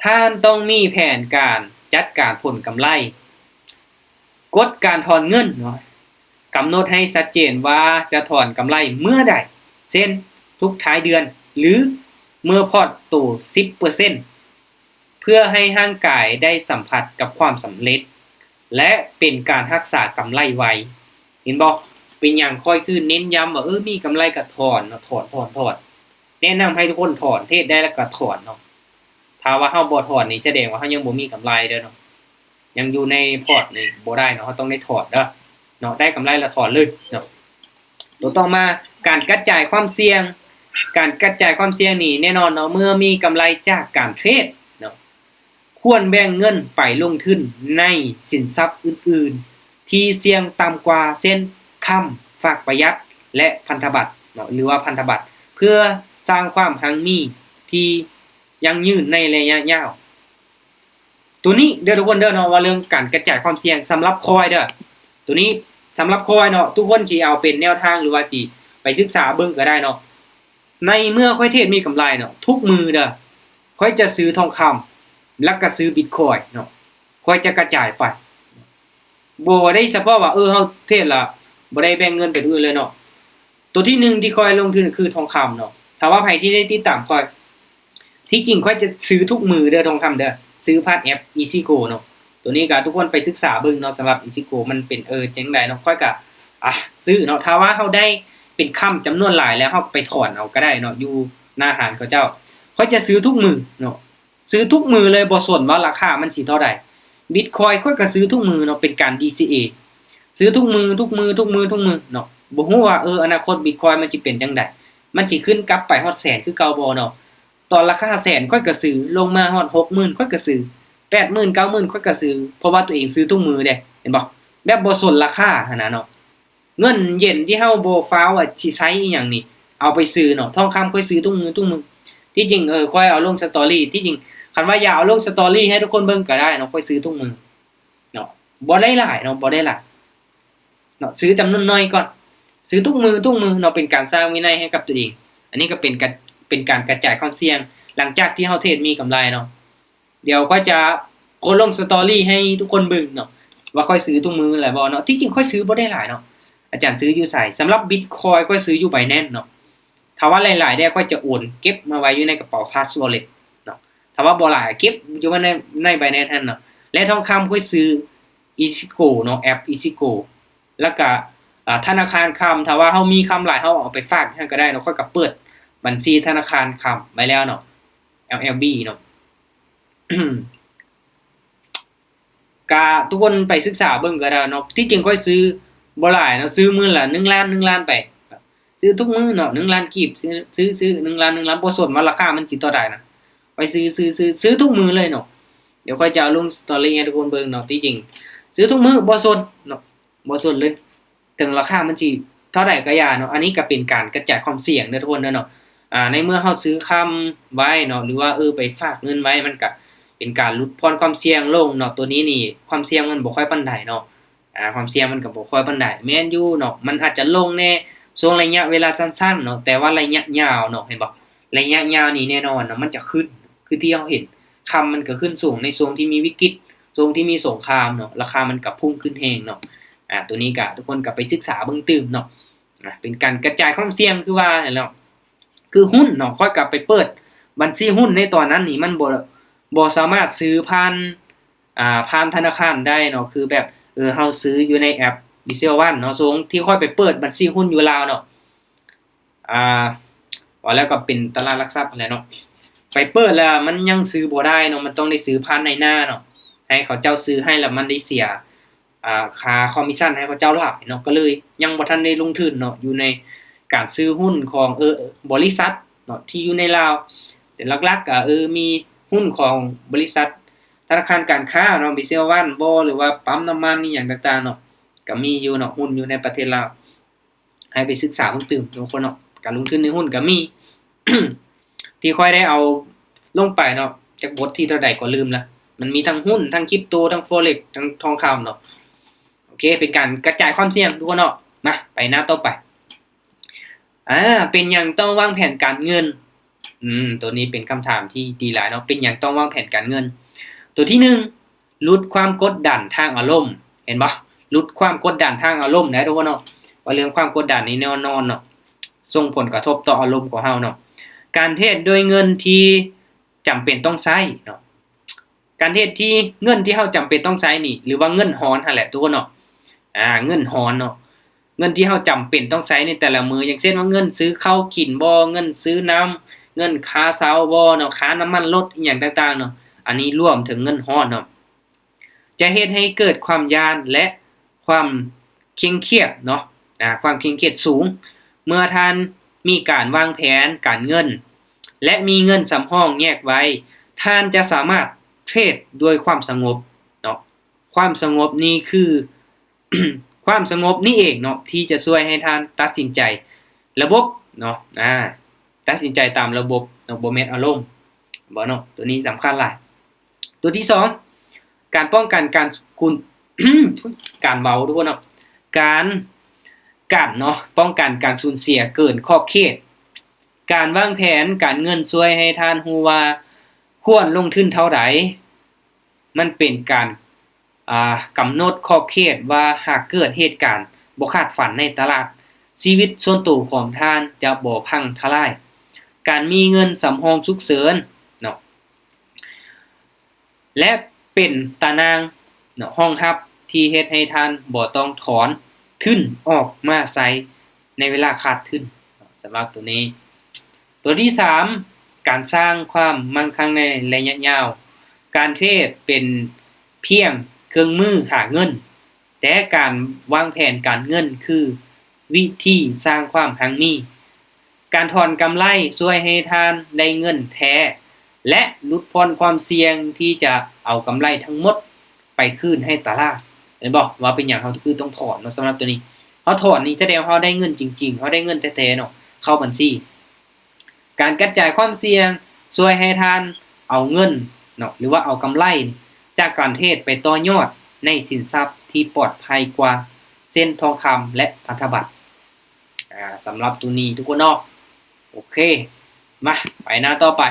ທ່ານຕ້ອງມີແຜນການຈັດການຜົນກຳໄລ, ກົດການຖອນເງິນເນາະ, ກຳນົດໃຫ້ຊັດເຈນວ່າຈະຖອນກຳໄລເມື່ອໃດ, ເຊັ່ນ ທຸກທ້າຍເດືອນ ຫຼື ເມື່ອພອດໂຕສິບເປີເຊັນ. ເພື່ອໃຫ້ຮ່າງກາຍໄດ້ສຳຜັດກັບຄວາມສຳເລັດ ແລະ ເປັນການຮັກສາກຳໄລໄວ. ເຫັນບໍ່? ເປັນຫຍັງຂ້ອຍຄືເນັ້ນຢ້ຳວ່າ ເອີ ມີກຳໄລກໍຖອນເນາະ, ຖອນ, ຖອນ, ຖອນ. ແນະນຳໃຫ້ທຸກຄົນຖອນ, ເທຣດໄດ້ແລ້ວກໍຖອນເນາະ. ຖ້າວ່າເຮົາບໍ່ຖອນນີ້ ສະແດງວ່າເຮົາຍັງບໍ່ມີກຳໄລເດີເນາະ, ຍັງຢູ່ໃນພອດນີ້ບໍ່ໄດ້ເນາະ, ເຮົາຕ້ອງໄດ້ຖອນເດີເນາະ, ໄດ້ກຳໄລແລ້ວຖອນເລີຍເນາະ. ໂຕຕໍ່ມາ ການກະຈາຍຄວາມສ່ຽງ. ການກະຈາຍຄວາມສ່ຽງນີ້ແນ່ນອນເນາະ, ເມື່ອມີກຳໄລຈາກການເທຣດເນາະ, ຄວນແບ່ງເງິນໄປລົງທຶນໃນສິນຊັບອື່ນໆທີ່ສ່ຽງຕ່ຳກວ່າ ເຊັ່ນ ຄຳ, ຝາກປະຢັດ ແລະ ພັນທະບັດເນາະ ຫຼືວ່າພັນທະບັດ ເພື່ອສ້າງຄວາມຮັ່ງມີທີ່ຢັ້ງຍືນໃນໄລຍະຍາວ. ໂຕນີ້ເດີທຸກຄົນເດີເນາະ, ວ່າເລື່ອງການກະຈາຍຄວາມສ່ຽງສຳລັບຂ້ອຍເດີ. ໂຕນີ້ສຳລັບຂ້ອຍເນາະ, ທຸກຄົນຊິເອົາເປັນແນວທາງ ຫຼືວ່າຊິໄປສຶກສາເບິ່ງກໍໄດ້ເນາະ. ໃນເມື່ອຂ້ອຍເທຣດມີກຳໄລເນາະ, ທຸກມື້ເດີ ຂ້ອຍຈະຊື້ທອງຄຳ ແລ້ວກໍຊື້ບິດຄອຍເນາະ, ຂ້ອຍຈະກະຈາຍໄປ. ບໍ່ໄດ້ສະເພາະວ່າ ເອີ ເຮົາເທຣດລະບໍ່ໄດ້ແບ່ງເງິນໄປຜູ້ອື່ນເລີຍເນາະ. ໂຕທີໜຶ່ງທີ່ຂ້ອຍລົງທຶນຄືທອງຄຳເນາະ. ຖ້າວ່າໃຜທີ່ໄດ້ຕິດຕາມຂ້ອຍ, ທີ່ຈິງຂ້ອຍຈະຊື້ທຸກມື້ເດີ ທອງຄຳເດີ, ຊື້ຜ່ານແອັບ EasyGo ເນາະ. ໂຕນີ້ກໍທຸກຄົນໄປສຶກສາເບິ່ງເນາະ, ສຳລັບ EasyGo ມັນເປັນ ເອີ ຈັ່ງໃດເນາະ, ຂ້ອຍກໍ ອ່ະ ຊື້ເນາະ. ຖ້າວ່າເຮົາໄດ້ເປັນຄຳຈຳນວນຫຼາຍແລ້ວ ເຮົາກໍໄປຖອນເອົາກໍໄດ້ເນາະ, ຢູ່ໜ້າຮ້ານເຂົາເຈົ້າ. ຂ້ອຍຈະຊື້ທຸກມື້ເນາະ, ຊື້ທຸກມື້ເລີຍ, ບໍ່ສົນວ່າລາຄາມັນຊິເທົ່າໃດ. ບິດຄອຍຂ້ອຍກໍຊື້ທຸກມື້ເນາະ, ເປັນການ DCA ຊື້ທຸກມື້, ທຸກມື້, ທຸກມື້, ທຸກມື້ເນາະ. ບໍ່ຮູ້ວ່າ ເອີ ອະນາຄົດບິດຄອຍມັນຊິເປັນຈັ່ງໃດ, ມັນຊິຂຶ້ນກັບໄປຮອດແສນຄືເກົ່າບໍ່ເນາະ. ຕອນລາຄາແສນຂ້ອຍກໍຊື້, ລົງມາຮອດຫົກໝື່ນຂ້ອຍກໍຊື້, ແປດໝື່ນ ເກົ້າໝື່ນຂ້ອຍກໍຊື້, ເພາະວ່າຕົວເອງຊື້ທຸກມື້ເດ້, ເຫັນບໍ່? ແບບບໍ່ສົນລາຄາຫັ້ນນະເນາະ. ເງິນເຢັນທີ່ເຮົາບໍ່ຟ້າວວ່າຊິໃຊ້ອີ່ຫຍັງນີ້ ເອົາໄປຊື້ເນາະ. ທອງຄຳຂ້ອຍຊື້ທຸກມື້, ທຸກມື້. ທີ່ຈິງ ເອີ ຂ້ອຍເອົາລົງສະຕໍຣີ, ທີ່ຈິງຄັນວ່າຢາກເອົາລົງສະຕໍຣີໃຫ້ທຸກຄົນເບິ່ງກໍໄດ້ເນາະ, ຂ້ອຍຊື້ທຸກມື້ເນາະ. ບໍ່ໄດ້ຫຼາຍເນາະ, ບໍ່ໄດ້ຫຼາຍເນາະ, ຊື້ຈຳນວນໜ້ອຍກ່ອນ, ຊື້ທຸກມື້, ທຸກມື້ເນາະ, ເປັນການສ້າງວິໄນໃຫ້ກັບຕົວເອງ. ອັນນີ້ກໍເປັນການ, ເປັນການກະຈາຍຄວາມສ່ຽງ ຫຼັງຈາກທີ່ເຮົາເທຣດມີກຳໄລເນາະ. ດຽວຂ້ອຍຈະກົດລົງສະຕໍຣີໃຫ້ທຸກຄົນເບິ່ງເນາະ ວ່າຂ້ອຍຊື້ທຸກມື້ແຫຼະບໍ່ເນາະ. ທີ່ຈິງຂ້ອຍຊື້ບໍ່ໄດ້ຫຼາຍເນາະ. ອາຈານຊື້ຢູ່ໃສ? ສຳລັບບິດຄອຍຂ້ອຍຊື້ຢູ່ Binance ເນາະ. ຖ້າວ່າຫຼາຍໆແດ່ ຂ້ອຍຈະໂອນເກັບມາໄວ້ຢູ່ໃນກະເປົາ Trust Wallet ເນາະ. ຖ້າວ່າບໍ່ຫຼາຍ ເກັບຢູ່ໃນ, ໃນ Binance ຫັ້ນເນາະ. ແລະ ທອງຄຳຂ້ອຍຊື້ EasyGo ເນາະ, ແອັບ EasyGo. ແລ້ວກະ ອາ ທະນາຄານຄຳ, ຖ້າວ່າເຮົາມີຄຳຫຼາຍ ເຮົາເອົາໄປຝາກໃຫ້ກໍໄດ້ເນາະ. ຂ້ອຍກໍເປີດບັນຊີທະນາຄານຄຳໄວ້ແລ້ວເນາະ, ແອລແອລບີ ເນາະ. ໂຕ ກະທຸກຄົນໄປສຶກສາເບິ່ງກໍໄດ້ເນາະ. ທີ່ຈິງຂ້ອຍຊື້ບໍ່ຫຼາຍເນາະ, ຊື້ມື້ລະໜຶ່ງລ້ານ ໜຶ່ງລ້ານໄປ, ຊື້ທຸກມື້ເນາະ, ໜຶ່ງລ້ານກີບ, ຊື້ ຊື້ ຊື້ໜຶ່ງລ້ານ ໜຶ່ງລ້ານ, ບໍ່ສົນວ່າລາຄາມັນຊິເທົ່າໃດນະ, ຂ້ອຍຊື້ ຊື້ ຊື້ ຊື້ທຸກມື້ເລີຍເນາະ. ດຽວຂ້ອຍຈະເອົາລົງສະຕໍຣີໃຫ້ທຸກຄົນເບິ່ງເນາະ. ທີ່ຈິງຊື້ທຸກມື້ ບໍ່ສົນເນາະ, ບໍ່ສົນເລີຍ ເຖິງລາຄາມັນຊິເທົ່າໃດກໍຢ່າເນາະ. ອັນນີ້ກໍເປັນການກະຈາຍຄວາມສ່ຽງເດີທຸກຄົນເດີເນາະ. ອາ ໃນເມື່ອເຮົາຊື້ຄຳໄວ້ເນາະ ຫຼືວ່າ ເອີ ໄປຝາກເງິນໄວ້ ມັນກໍເປັນການຫຼຸດຜ່ອນຄວາມສ່ຽງລົງເນາະ. ໂຕນີ້ນີ້ຄວາມສ່ຽງມັນບໍ່ຄ່ອຍປານໃດເນາະ, ອາ ຄວາມສ່ຽງມັນກໍບໍ່ຄ່ອຍປານໃດ. ແມ່ນຢູ່ເນາະ ມັນອາດຈະລົງແດ່ຊ່ວງໄລຍະເວລາສັ້ນໆເນາະ, ແຕ່ວ່າໄລຍະຍາວເນາະ ເຫັນບໍ່, ໄລຍະຍາວນີ້ແນ່ນອນເນາະ ມັນຈະຂຶ້ນ ຄືທີ່ເຮົາເຫັນ ຄຳມັນກໍຂຶ້ນສູງໃນຊ່ວງທີ່ມີວິກິດ, ຊ່ວງທີ່ມີສົງຄາມເນາະ, ລາຄາມັນກໍພຸ່ງຂຶ້ນແຮງເນາະ. ອາ ໂຕນີ້ກໍ ທຸກຄົນກໍໄປສຶກສາເບິ່ງຕື່ມເນາະ. ອາ ເປັນການກະຈາຍຄວາມສ່ຽງ ຄືວ່າຫັ້ນແຫຼະ, ຄືຫຸ້ນເນາະ. ຂ້ອຍກໍໄປເປີດບັນຊີຫຸ້ນໃນຕອນນັ້ນນີ້ ມັນບໍ່ ບໍ່ສາມາດຊື້ຜ່ານ ອາ ຜ່ານທະນາຄານໄດ້ເນາະ, ຄືແບບ ເອີ ເຮົາຊື້ຢູ່ໃນແອັບ Visual One ເນາະ. ຊ່ວງທີ່ຂ້ອຍໄປເປີດບັນຊີຫຸ້ນຢູ່ລາວເນາະ ອາ ເວົ້າແລ້ວກໍເປັນຕະຫຼາດຫຼັກຊັບຫັ້ນແຫຼະເນາະ, ໄປເປີດແລ້ວມັນຍັງຊື້ບໍ່ໄດ້ເນາະ, ມັນຕ້ອງໄດ້ຊື້ຜ່ານນາຍໜ້າເນາະ, ໃຫ້ເຂົາເຈົ້າຊື້ໃຫ້ ແລ້ວມັນໄດ້ເສຍ ອາ ຄ່າຄອມມິດຊັນໃຫ້ເຂົາເຈົ້າຫຼາຍເນາະ, ກໍເລີຍຍັງບໍ່ທັນໄດ້ລົງທຶນເນາະ ຢູ່ໃນການຊື້ຫຸ້ນຂອງ ເອີ ບໍລິສັດເນາະ ທີ່ຢູ່ໃນລາວ. ແຕ່ຫຼັກໆກໍ ເອີ ມີຫຸ້ນຂອງບໍລິສັດທະນາຄານການຄ້າເນາະ Visual One ບໍ ຫຼືວ່າປ້ຳນ້ຳມັນອີ່ຫຍັງຕ່າງໆເນາະ, ກໍມີຢູ່ເນາະ ຫຸ້ນຢູ່ໃນປະເທດລາວ. ໃຫ້ໄປສຶກສາເພີ່ມຕື່ມທຸກຄົນເນາະ, ການລົງທຶນໃນຫຸ້ນກໍມີ ທີ່ຂ້ອຍໄດ້ເອົາລົງໄປເນາະ, ຈັກບົດທີເທົ່າໃດກໍລືມລະ. ມັນມີທັງຫຸ້ນ ທັງຄຣິບໂຕ ທັງ Forex ທັງທອງຄຳເນາະ. ໂອເຄ ເປັນການກະຈາຍຄວາມສ່ຽງທຸກຄົນເນາະ. ມາ ໄປໜ້າຕໍ່ໄປ. ອາ ເປັນຫຍັງຕ້ອງວາງແຜນການເງິນ? ອືມ ໂຕນີ້ເປັນຄຳຖາມທີ່ດີຫຼາຍເນາະ, ເປັນຫຍັງຕ້ອງວາງແຜນການເງິນ? ໂຕທີໜຶ່ງ ຫຼຸດຄວາມກົດດັນທາງອາລົມ. ເຫັນບໍ່? ຫຼຸດຄວາມກົດດັນທາງອາລົມໄດ້ທຸກຄົນເນາະ. ວ່າເລື່ອງຄວາມກົດດັນນີ້ແນ່ນອນເນາະ ສົ່ງຜົນກະທົບຕໍ່ອາລົມຂອງເຮົາເນາະ. ການເທຣດດ້ວຍເງິນທີ່ຈຳເປັນຕ້ອງໃຊ້ເນາະ. ການເທຣດທີ່ເງິນທີ່ເຮົາຈຳເປັນຕ້ອງໃຊ້ນີ້ ຫຼືວ່າເງິນຮອນຫັ້ນແຫຼະທຸກຄົນເນາະ. ອາ ເງິນຮອນເນາະ, ເງິນທີ່ເຮົາຈຳເປັນຕ້ອງໃຊ້ໃນແຕ່ລະມື້, ຢ່າງເຊັ່ນວ່າເງິນຊື້ເຂົ້າກິນບໍ, ເງິນຊື້ນ້ຳ, ເງິນຄ່າເຊົ່າບໍເນາະ, ຄ່ານ້ຳມັນລົດ ອີ່ຫຍັງຕ່າງໆເນາະ, ອັນນີ້ລວມເຖິງເງິນຮອນເນາະ. ຈະເຮັດໃຫ້ເກີດຄວາມຢ້ານ ແລະ ຄວາມເຄັ່ງຄຽດເນາະ, ອາ ຄວາມເຄັ່ງຄຽດສູງ. ເມື່ອທ່ານມີການວາງແຜນການເງິນ ແລະ ມີເງິນສຳຮອງແຍກໄວ້, ທ່ານຈະສາມາດເທຣດດ້ວຍຄວາມສະຫງົບເນາະ. ຄວາມສະຫງົບນີ້ຄື ຄວາມສະຫງົບນີ້ເອງເນາະ ທີ່ຈະຊ່ວຍໃຫ້ທ່ານຕັດສິນໃຈລະບົບເນາະ, ອາ ຕັດສິນໃຈຕາມລະບົບເນາະ, ບໍ່ແມ່ນອາລົມບໍເນາະ. ໂຕນີ້ສຳຄັນຫຼາຍ. ໂຕທີສອງ ການປ້ອງກັນການ ການເວົ້າທຸກຄົນເນາະ, ການກັນເນາະ, ປ້ອງກັນການສູນເສຍເກີນຂອບເຂດ. ການວາງແຜນການເງິນຊ່ວຍໃຫ້ທ່ານຮູ້ວ່າຄວນລົງທຶນເທົ່າໃດ. ມັນເປັນການ ອາ ກຳນົດຂອບເຂດວ່າຫາກເກີດເຫດການບໍ່ຄາດຝັນໃນຕະຫຼາດ, ຊີວິດສ່ວນໂຕຂອງທ່ານຈະບໍ່ພັງທະລາຍ. ການມີເງິນສຳຮອງສຸກເສີນເນາະ ແລະ ເປັນຕາໜ່າງເນາະ ຮອງຮັບທີ່ເຮັດໃຫ້ທ່ານບໍ່ຕ້ອງຖອນທຶນອອກມາໃຊ້ໃນເວລາຂາດທຶນ. ສຳລັບໂຕນີ້ ໂຕທີສາມ ການສ້າງຄວາມມັ່ງຄັ່ງໃນໄລຍະຍາວ. ການເທຣດເປັນພຽງເຄື່ອງມືຫາເງິນ, ແຕ່ການວາງແຜນການເງິນຄືວິທີສ້າງຄວາມຮັ່ງມີ. ການຖອນກຳໄລຊ່ວຍໃຫ້ທ່ານໄດ້ເງິນແທ້ ແລະ ຫຼຸດຜ່ອນຄວາມສ່ຽງທີ່ຈະເອົາກຳໄລທັງໝົດໄປຄືນໃຫ້ຕະຫຼາດ. ເຫັນບໍ່ ວ່າເປັນຫຍັງເຮົາຄືຕ້ອງຖອນເນາະ? ສຳລັບໂຕນີ້ ເຮົາຖອນນີ້ສະແດງວ່າເຮົາໄດ້ເງິນຈິງໆ, ເຮົາໄດ້ເງິນແທ້ໆເນາະ ເຂົ້າບັນຊີ. ການກະຈາຍຄວາມສ່ຽງຊ່ວຍໃຫ້ທ່ານເອົາເງິນເນາະ ຫຼືວ່າເອົາກຳໄລຈາກການເທຣດໄປຕໍ່ຍອດໃນສິນຊັບທີ່ປອດໄພກວ່າ ເຊັ່ນ ທອງຄຳ ແລະ ພັນທະບັດ. ອາ ສຳລັບໂຕນີ້ທຸກຄົນເນາະ. ໂອເຄ ມາ ໄປໜ້າຕໍ່ໄປ.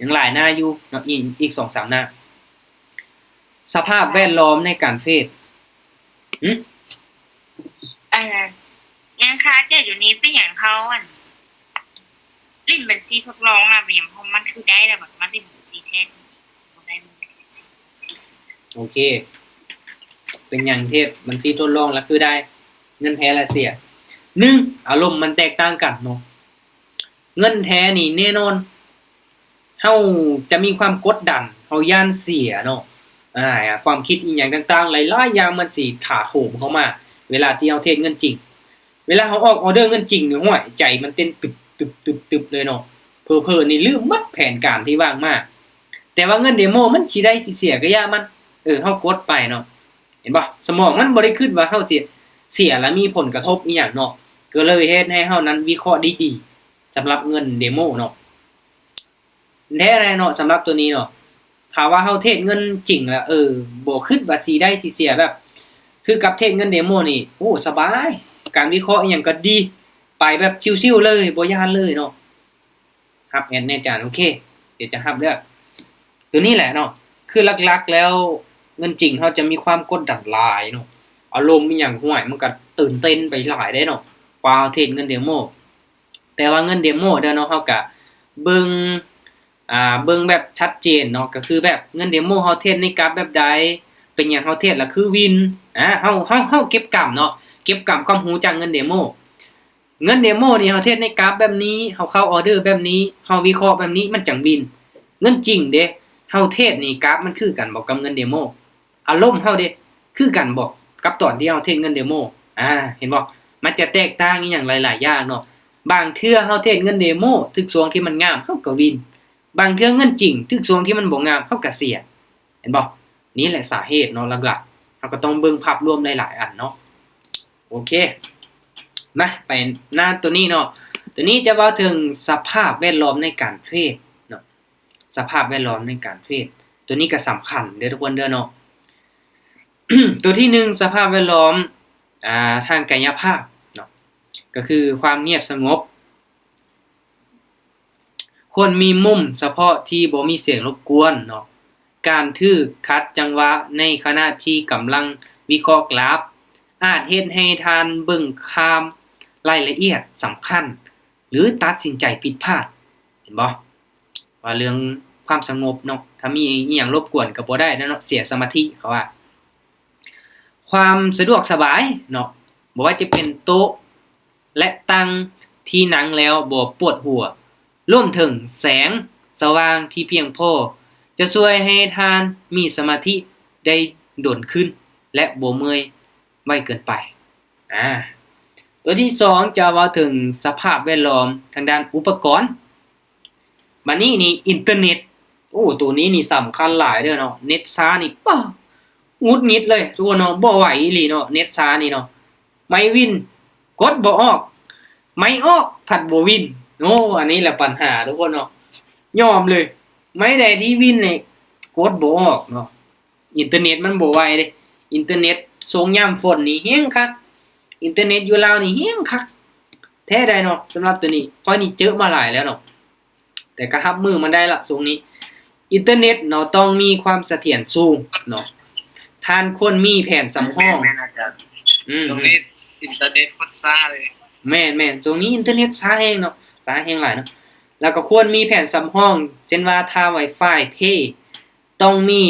ຍັງຫຼາຍໜ້າຢູ່ເນາະ, ອີກ ອີກສອງສາມໜ້າ. ສະພາບແວດລ້ອມໃນການເທຣດ. ຫຶ? ອັນນັ້ນ ຍັງຄາໃຈຢູ່ນີ້ ເປັນຫຍັງເຂົາ ອັນ ຫຼິ້ນບັນຊີທົດລອງນະ ເປັນຫຍັງ ເພາະມັນຄືໄດ້ ແລ້ວບັດມາຫຼິ້ນບັນຊີແທ້ ບໍ່ໄດ້ ບໍ່ໄດ້. ໂອເຄ ເປັນຫຍັງເທດບັນຊີທົດລອງລະຄືໄດ້ ເງິນແທ້ລະເສຍ? ໜຶ່ງ ອາລົມມັນແຕກຕ່າງກັນເນາະ. ເງິນແທ້ນີ້ແນ່ນອນ ເຮົາຈະມີຄວາມກົດດັນ, ເຮົາຢ້ານເສຍເນາະ, ອ່າ ຄວາມຄິດອີ່ຫຍັງຕ່າງໆ ຫຼາຍໆຢ່າງມັນຊິຖາໂຖມເຂົ້າມາ ເວລາທີ່ເຮົາເທຣດເງິນຈິງ. ເວລາເຮົາອອກອໍເດີເງິນຈິງນີ້ ຫ້ວຍ ໃຈມັນເຕັ້ນຕຶບໆໆໆເລີຍເນາະ. ເຜີໆນີ້ລືມໝົດແຜນການທີ່ວາງມາ. ແຕ່ວ່າເງິນເດໂມມັນຊິໄດ້ຊິເສຍກໍຢ່າມັນ ເອີ ເຮົາກົດໄປເນາະ. ເຫັນບໍ່? ສະໝອງມັນບໍ່ໄດ້ຄິດວ່າເຮົາຊິເສຍ ແລະ ມີຜົນກະທົບອີ່ຫຍັງເນາະ. ກໍເລີຍເຮັດໃຫ້ເຮົານັ້ນວິເຄາະໄດ້ດີສຳລັບເງິນເດໂມເນາະ. ແທ້ແຫຼະເນາະ ສຳລັບໂຕນີ້ເນາະ ຖ້າວ່າເຮົາເທຣດເງິນຈິງແລ້ວ ເອີ ບໍ່ຄິດວ່າຊິໄດ້ຊິເສຍ ແບບຄືກັບເທຣດເງິນເດໂມນີ້ ໂອ້ ສະບາຍ ການວິເຄາະອີ່ຫຍັງກໍດີ ໄປແບບຊິວໆເລີຍ ບໍ່ຢ້ານເລີຍເນາະ. ຮັບແອັດແນ່ຈານ ໂອເຄ ດຽວຈະຮັບເດີ. ໂຕນີ້ແຫຼະເນາະ ຄືຫຼັກໆແລ້ວເງິນຈິງເຮົາຈະມີຄວາມກົດດັນຫຼາຍເນາະ ອາລົມອີ່ຫຍັງ ຫ້ວຍ ມັນກໍຕື່ນເຕັ້ນໄປຫຼາຍເດ້ເນາະ ກວ່າເຮົາເທຣດເງິນເດໂມ. ແຕ່ວ່າເງິນເດໂມເດີເນາະ ເຮົາກະເບິ່ງ ອ່າ ເບິ່ງແບບຊັດເຈນເນາະ ກໍຄືແບບເງິນເດໂມເຮົາເທຣດໃນກຣາຟແບບໃດ ເປັນຫຍັງເຮົາເທຣດລະຄືວິນ ອ່າ ເຮົາ ເຮົາ ເຮົາເກັບກຳເນາະ ເກັບກຳຄວາມຮູ້ຈາກເງິນເດໂມ. ເງິນເດໂມນີ້ເຮົາເທຣດໃນກຣາຟແບບນີ້ ເຮົາເຂົ້າອໍເດີແບບນີ້ ເຮົາວິເຄາະແບບນີ້ ມັນຈັ່ງວິນ. ເງິນຈິງເດ ເຮົາເທຣດນີ້ກຣາຟມັນຄືກັນບໍ່ກັບເງິນເດໂມ? ອາລົມເຮົາເດ ຄືກັນບໍ່ກັບຕອນທີ່ເຮົາເທຣດເງິນເດໂມ? ອາ ເຫັນບໍ່? ມັນຈະແຕກຕ່າງອີ່ຫຍັງຫຼາຍໆຢ່າງເນາະ. ບາງເທື່ອເຮົາເທຣດເງິນເດໂມ ຖືກຊ່ວງທີ່ມັນງາມ ເຮົາກໍວິນ. ບາງເທື່ອເງິນຈິງ ຖືກຊ່ວງທີ່ມັນບໍ່ງາມ ເຮົາກໍເສຍ. ເຫັນບໍ່? ນີ້ແຫຼະສາເຫດເນາະ ຫຼັກໆ ເຮົາກໍຕ້ອງເບິ່ງພາບລວມຫຼາຍໆອັນເນາະ. ໂອເຄ ມາໄປໜ້າໂຕນີ້ເນາະ. ໂຕນີ້ຈະເວົ້າເຖິງສະພາບແວດລ້ອມໃນການເທຣດເນາະ. ສະພາບແວດລ້ອມໃນການເທຣດ ໂຕນີ້ກໍສຳຄັນເດີທຸກຄົນເດີເນາະ. ໂຕທີໜຶ່ງ ສະພາບແວດລ້ອມ ອ່າ ທາງກາຍະພາບເນາະ ກໍຄືຄວາມງຽບສະຫງົບ. ຄວນມີມຸມສະເພາະທີ່ບໍ່ມີສຽງລົບກວນເນາະ. ການຖືກຂັດຈັງຫວະໃນຂະນະທີ່ກຳລັງວິເຄາະກຣາຟ ອາດເຮັດໃຫ້ທ່ານເບິ່ງຂ້າມລາຍລະອຽດສຳຄັນ ຫຼື ຕັດສິນໃຈຜິດພາດ. ເຫັນບໍ່? ວ່າເລື່ອງຄວາມສະຫງົບເນາະ ຖ້າມີອີ່ຫຍັງລົບກວນກໍບໍ່ໄດ້ແລ້ວເນາະ ເສຍສະມາທິ ເຂົາວ່າ. ຄວາມສະດວກສະບາຍເນາະ ບໍ່ວ່າຈະເປັນໂຕະ ແລະ ຕັ່ງທີ່ນັ່ງແລ້ວບໍ່ປວດຫົວ ລວມເຖິງແສງສະຫວ່າງທີ່ພຽງພໍ ຈະຊ່ວຍໃຫ້ທ່ານມີສະມາທິໄດ້ດົນຂຶ້ນ ແລະ ບໍ່ເມື່ອຍໄວເກີນໄປ. ອາ ຕົວທີສອງ ຈະເວົ້າເຖິງສະພາບແວດລ້ອມທາງດ້ານອຸປະກອນ. ບາດນີ້ນີ້ອິນເຕີເນັດ ໂອ້ ໂຕນີ້ນີ້ສຳຄັນຫຼາຍເດີເນາະ. ເນັດຊ້ານີ້ ປາ ຫງຸດຫງິດເລີຍທຸກຄົນເນາະ ບໍ່ໄຫວອີ່ຫຼີເນາະ ເນັດຊ້ານີ້ເນາະ. ໄມວິນກົດບໍ່ອອກ ໄມອອກພັດບໍ່ວິນ. ໂອ້ ອັນນີ້ແຫຼະບັນຫາທຸກຄົນເນາະ ຍອມເລີຍ ໄມໃດທີ່ວິນນີ້ກົດບໍ່ອອກເນາະ. ອິນເຕີເນັດມັນບໍ່ໄຫວເດ້ ອິນເຕີເນັດຊ່ວງຍາມຝົນນີ້ແຮງຄັກ ອິນເຕີເນັດຢູ່ລາວນີ້ແຮງຄັກແທ້ໃດເນາະ. ສຳລັບໂຕນີ້ຂ້ອຍນີ້ເຈີມາຫຼາຍແລ້ວເນາະ ແຕ່ກໍຮັບມືມັນໄດ້ລະຊ່ວງນີ້. ອິນເຕີເນັດເນາະ ຕ້ອງມີຄວາມສະຖຽນສູງເນາະ. ທ່ານຄວນມີແຜນສຳຮອງ ແມ່ນໆ ອາຈານ ອືມ ຊ່ວງນີ້ອິນເຕີເນັດໂຄດຊ້າເລີຍ. ແມ່ນໆ ຊ່ວງນີ້ອິນເຕີເນັດຊ້າແຮງເນາະ ຊ້າແຮງຫຼາຍເນາະ. ແລ້ວກໍຄວນມີແຜນສຳຮອງ ເຊັ່ນວ່າຖ້າໄວຟາຍເພ ຕ້ອງມີ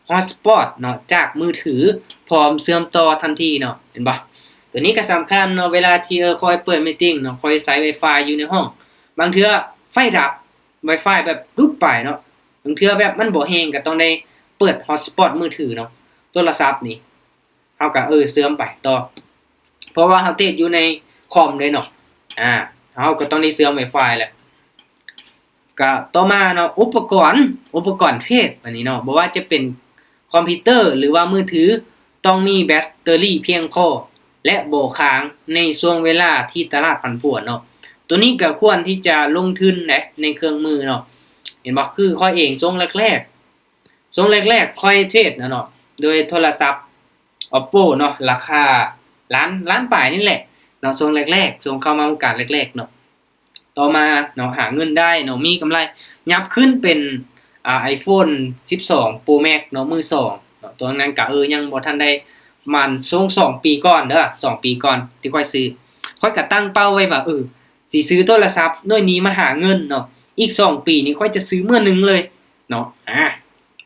ຮອດສະປອດເນາະ ຈາກມືຖື ພ້ອມເຊື່ອມຕໍ່ທັນທີເນາະ ເຫັນບໍ່? ຕົວນີ້ກໍສຳຄັນເນາະ ເວລາທີ່ ເອີ ຂ້ອຍເປີດມີດຕິງເນາະ ຂ້ອຍໃຊ້ໄວຟາຍຢູ່ໃນຫ້ອງ ບາງເທື່ອໄຟດັບ ໄວຟາຍແບບຫຼຸດໄປເນາະ ບາງເທື່ອແບບມັນບໍ່ແຮງ ກໍຕ້ອງໄດ້ເປີດຮອດສະປອດມືຖືເນາະ. ໂທລະສັບນີ້ ເຮົາກໍ ເອີ ເຊື່ອມໄປຕໍ່ ເພາະວ່າເຮົາເທຣດຢູ່ໃນຄອມເດ້ເນາະ ອາ ເຮົາກໍຕ້ອງໄດ້ເຊື່ອມໄວຟາຍແຫຼະ. ກະຕໍ່ມາເນາະ ອຸປະກອນ ອຸປະກອນເທຣດ ບາດນີ້ເນາະ ບໍ່ວ່າຈະເປັນຄອມພິວເຕີ ຫຼືວ່າມືຖື ຕ້ອງມີແບັດເຕີຣີພຽງພໍ ແລະ ບໍ່ຄ້າງໃນຊ່ວງເວລາທີ່ຕະຫຼາດຜັນຜວນເນາະ. ໂຕນີ້ກໍຄວນທີ່ຈະລົງທຶນແຫຼະ ໃນເຄື່ອງມືເນາະ ເຫັນບໍ່? ຄືຂ້ອຍເອງຊ່ວງແລກໆ ຊ່ວງແລກໆຂ້ອຍເທຣດນະເນາະ ໂດຍໂທລະສັບ Oppo ເນາະ ລາຄາລ້ານ ລ້ານປາຍນີ້ແຫຼະເນາະ ຊ່ວງແລກໆ ຊ່ວງເຂົ້າມາວົງການແລກໆເນາະ. ຕໍ່ມາເນາະ ຫາເງິນໄດ້ເນາະ ມີກຳໄລ ຫຍັບຂຶ້ນເປັນ ອ່າ iPhone ສິບສອງ Pro Max ເນາະ ມືສອງເນາະ. ຕອນນັ້ນກະ ເອີ ຍັງບໍ່ທັນໄດ້ ປະມານຊ່ວງສອງປີກ່ອນເດີ ສອງປີກ່ອນທີ່ຂ້ອຍຊື້ ຂ້ອຍກະຕັ້ງເປົ້າໄວ້ວ່າ ເອີ ຊິຊື້ໂທລະສັບໜ່ວຍນີ້ມາຫາເງິນເນາະ ອີກສອງປີນີ້ຂ້ອຍຈະຊື້ມື້ໜຶ່ງເລີຍເນາະ. ອາ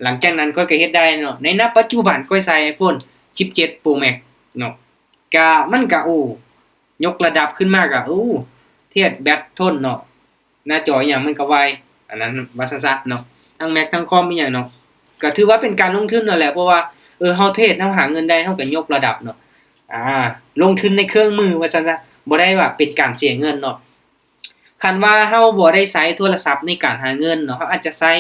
ຫຼັງຈາກນັ້ນຂ້ອຍກະເຮັດໄດ້ເນາະ ໃນ ນະ ປັດຈຸບັນຂ້ອຍໃຊ້ iPhone ສິບເຈັດ Pro Max ເນາະ ກະ ມັນກະ ໂອ້ ຍົກລະດັບຂຶ້ນມາກະ ໂອ້ ເທດແບັດທົນເນາະ ໜ້າຈໍອີ່ຫຍັງມັນກະໄວ ອັນນັ້ນວ່າຊັ້ນຊະເນາະ ທັງ Mac ທັງຄອມອີ່ຫຍັງເນາະ. ກ ກໍຖືວ່າເປັນການລົງທຶນນັ້ນແຫຼະ ເພາະວ່າ ເອີ ເຮົາເທຣດ ເຮົາຫາເງິນໄດ້ ເຮົາກໍຍົກລະດັບເນາະ ອາ ລົງທຶນໃນເຄື່ອງມືວ່າຊັ້ນຊະ ບໍ່ໄດ້ວ່າເປັນການເສຍເງິນເນາະ. ຄັນວ່າເຮົາບໍ່ໄດ້ໃຊ້ໂທລະສັບໃນການຫາເງິນເນາະ ເຮົາອາດຈະໃຊ້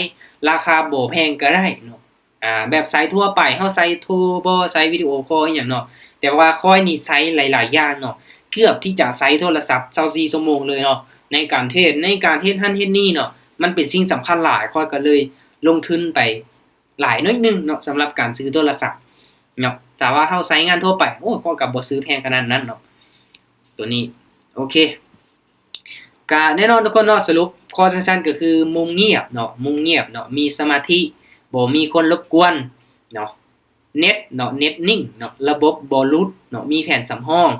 ລາຄາບໍ່ແພງກໍໄດ້ເນາະ ອາ ແບບໃຊ້ທົ່ວໄປ ເຮົາໃຊ້ໂທບໍ ໃຊ້ວິດີໂອຄໍອີ່ຫຍັງເນາະ ແຕ່ວ່າຂ້ອຍນີ້ໃຊ້ຫຼາຍໆຢ່າງເນາະ ເກືອບທີ່ຈະໃຊ້ໂທລະສັບຊາວສີ່ຊົ່ວໂມງເລີຍເນາະ ໃນການເທຣດ ໃນການເຮັດຫັ້ນເຮັດນີ້ເນາະ ມັນເປັນສິ່ງສຳຄັນຫຼາຍ ຂ້ອຍກໍເລີຍລົງທຶນໄປຫຼາຍໜ້ອຍໜຶ່ງເນາະ ສຳລັບການຊື້ໂທລະສັບເນາະ ຖ້າວ່າເຮົາໃຊ້ງານທົ່ວໄປ ໂອ້ ຂ້ອຍກໍບໍ່ຊື້ແພງຂະໜາດນັ້ນເນາະ ໂຕນີ້ ໂອເຄ ກະແນ່ນອນທຸກຄົນເນາະ ສະຫຼຸບຂໍ້ສັ້ນໆກໍຄືມຸມງຽບເນາະ ມຸມງຽບເນາະ ມີສະມາທິ ບໍ່ມີຄົນລົບກວນເນາະ ເນັດເນາະ ເນັດນິ່ງເນາະ ລະບົບບໍ່ຫຼຸດເນາະ ມີແຜນສຳຮອງ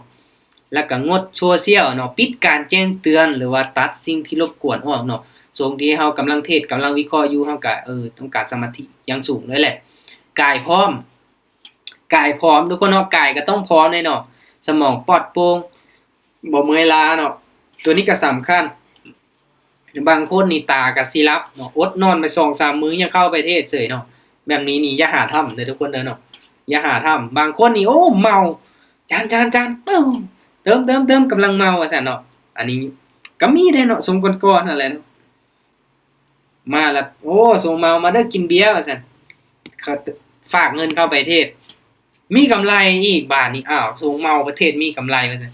ແລ້ວກໍງົດໂຊຊຽວເນາະ ປິດການແຈ້ງເຕືອນ ຫຼືວ່າຕັດສິ່ງທີ່ລົບກວນອອກເນາະ. ຊ່ວງທີ່ເຮົາກຳລັງເທຣດ ກຳລັງວິເຄາະຢູ່ ເຮົາກໍ ເອີ ຕ້ອງການສະມາທິຢ່າງສູງເລີຍແຫຼະ. ກາຍພ້ອມ ກາຍພ້ອມທຸກຄົນເນາະ ກາຍກໍຕ້ອງພ້ອມແດ່ເນາະ ສະໝອງປອດໂປ່ງ ບໍ່ເມື່ອຍລ້າເນາະ ໂຕນີ້ກໍສຳຄັນ. ບາງຄົນນີ້ຕາກໍຊິຫຼັບເນາະ ອົດນອນໄປສອງສາມມື້ຍັງເຂົ້າໄປເທຣດເສີຍເນາະ ແບບນີ້ນີ້ຢ່າຫາທຳເດີທຸກຄົນເດີເນາະ ຢ່າຫາທຳ. ບາງຄົນນີ້ ໂອ້ ເມົາ ຈານ ຈານ ຈານ ປຶ້ມ ເຕີມ ເຕີມ ເຕີມ ກຳລັງເມົາວ່າຊັ້ນເນາະ ອັນນີ້ກໍມີເດ້ເນາະ ຊົງກ່ອນໆຫັ້ນແຫຼະເນາະ. ມາລະ ໂອ້ ຊົງເມົາ ມາເດີກິນເບຍວ່າຊັ້ນ ເຂົາຝາກເງິນເຂົ້າໄປເທຣດ ມີກຳໄລອີກບາດນີ້ ອ້າວ ຊົງເມົາປະເທດມີກຳໄລວ່າຊັ້ນ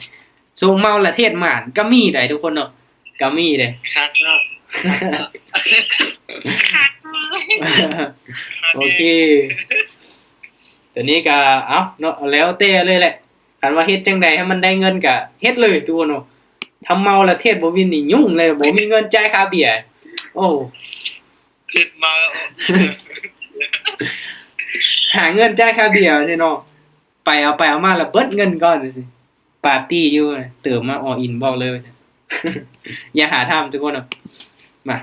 ຊົງເມົາລະເທດໝານ ກໍມີໄດ໋ທຸກຄົນເນາະ ກໍມີເດ້ ຄັກເນາະ ຄັກເລີຍ ໂອເຄ ໂຕນີ້ກໍ ເອົ້າ ເນາະ ແລ້ວແຕ່ເລີຍແຫຼະ ຄັນວ່າເຮັດຈັ່ງໃດໃຫ້ມັນໄດ້ເງິນກໍເຮັດເລີຍທຸກຄົນເນາະ ຖ້າເມົາລະເທດບໍ່ວິນນີ້ຫຍຸ້ງເລີຍ ບໍ່ມີເງິນຈ່າຍຄ່າເບຍ ໂອ້ ເຮັດມາແລ້ວ ຫາເງິນຈ່າຍຄ່າເບຍຊີ້ເນາະ ໄປເອົາໄປເອົາມາລະເບິດເງິນກ່ອນຊີ້ ປາຕີ້ຢູ່ ເຕີມມາ all in ບອກເລີຍ ຢ່າຫາທຳທຸກຄົນເນາະ ມາ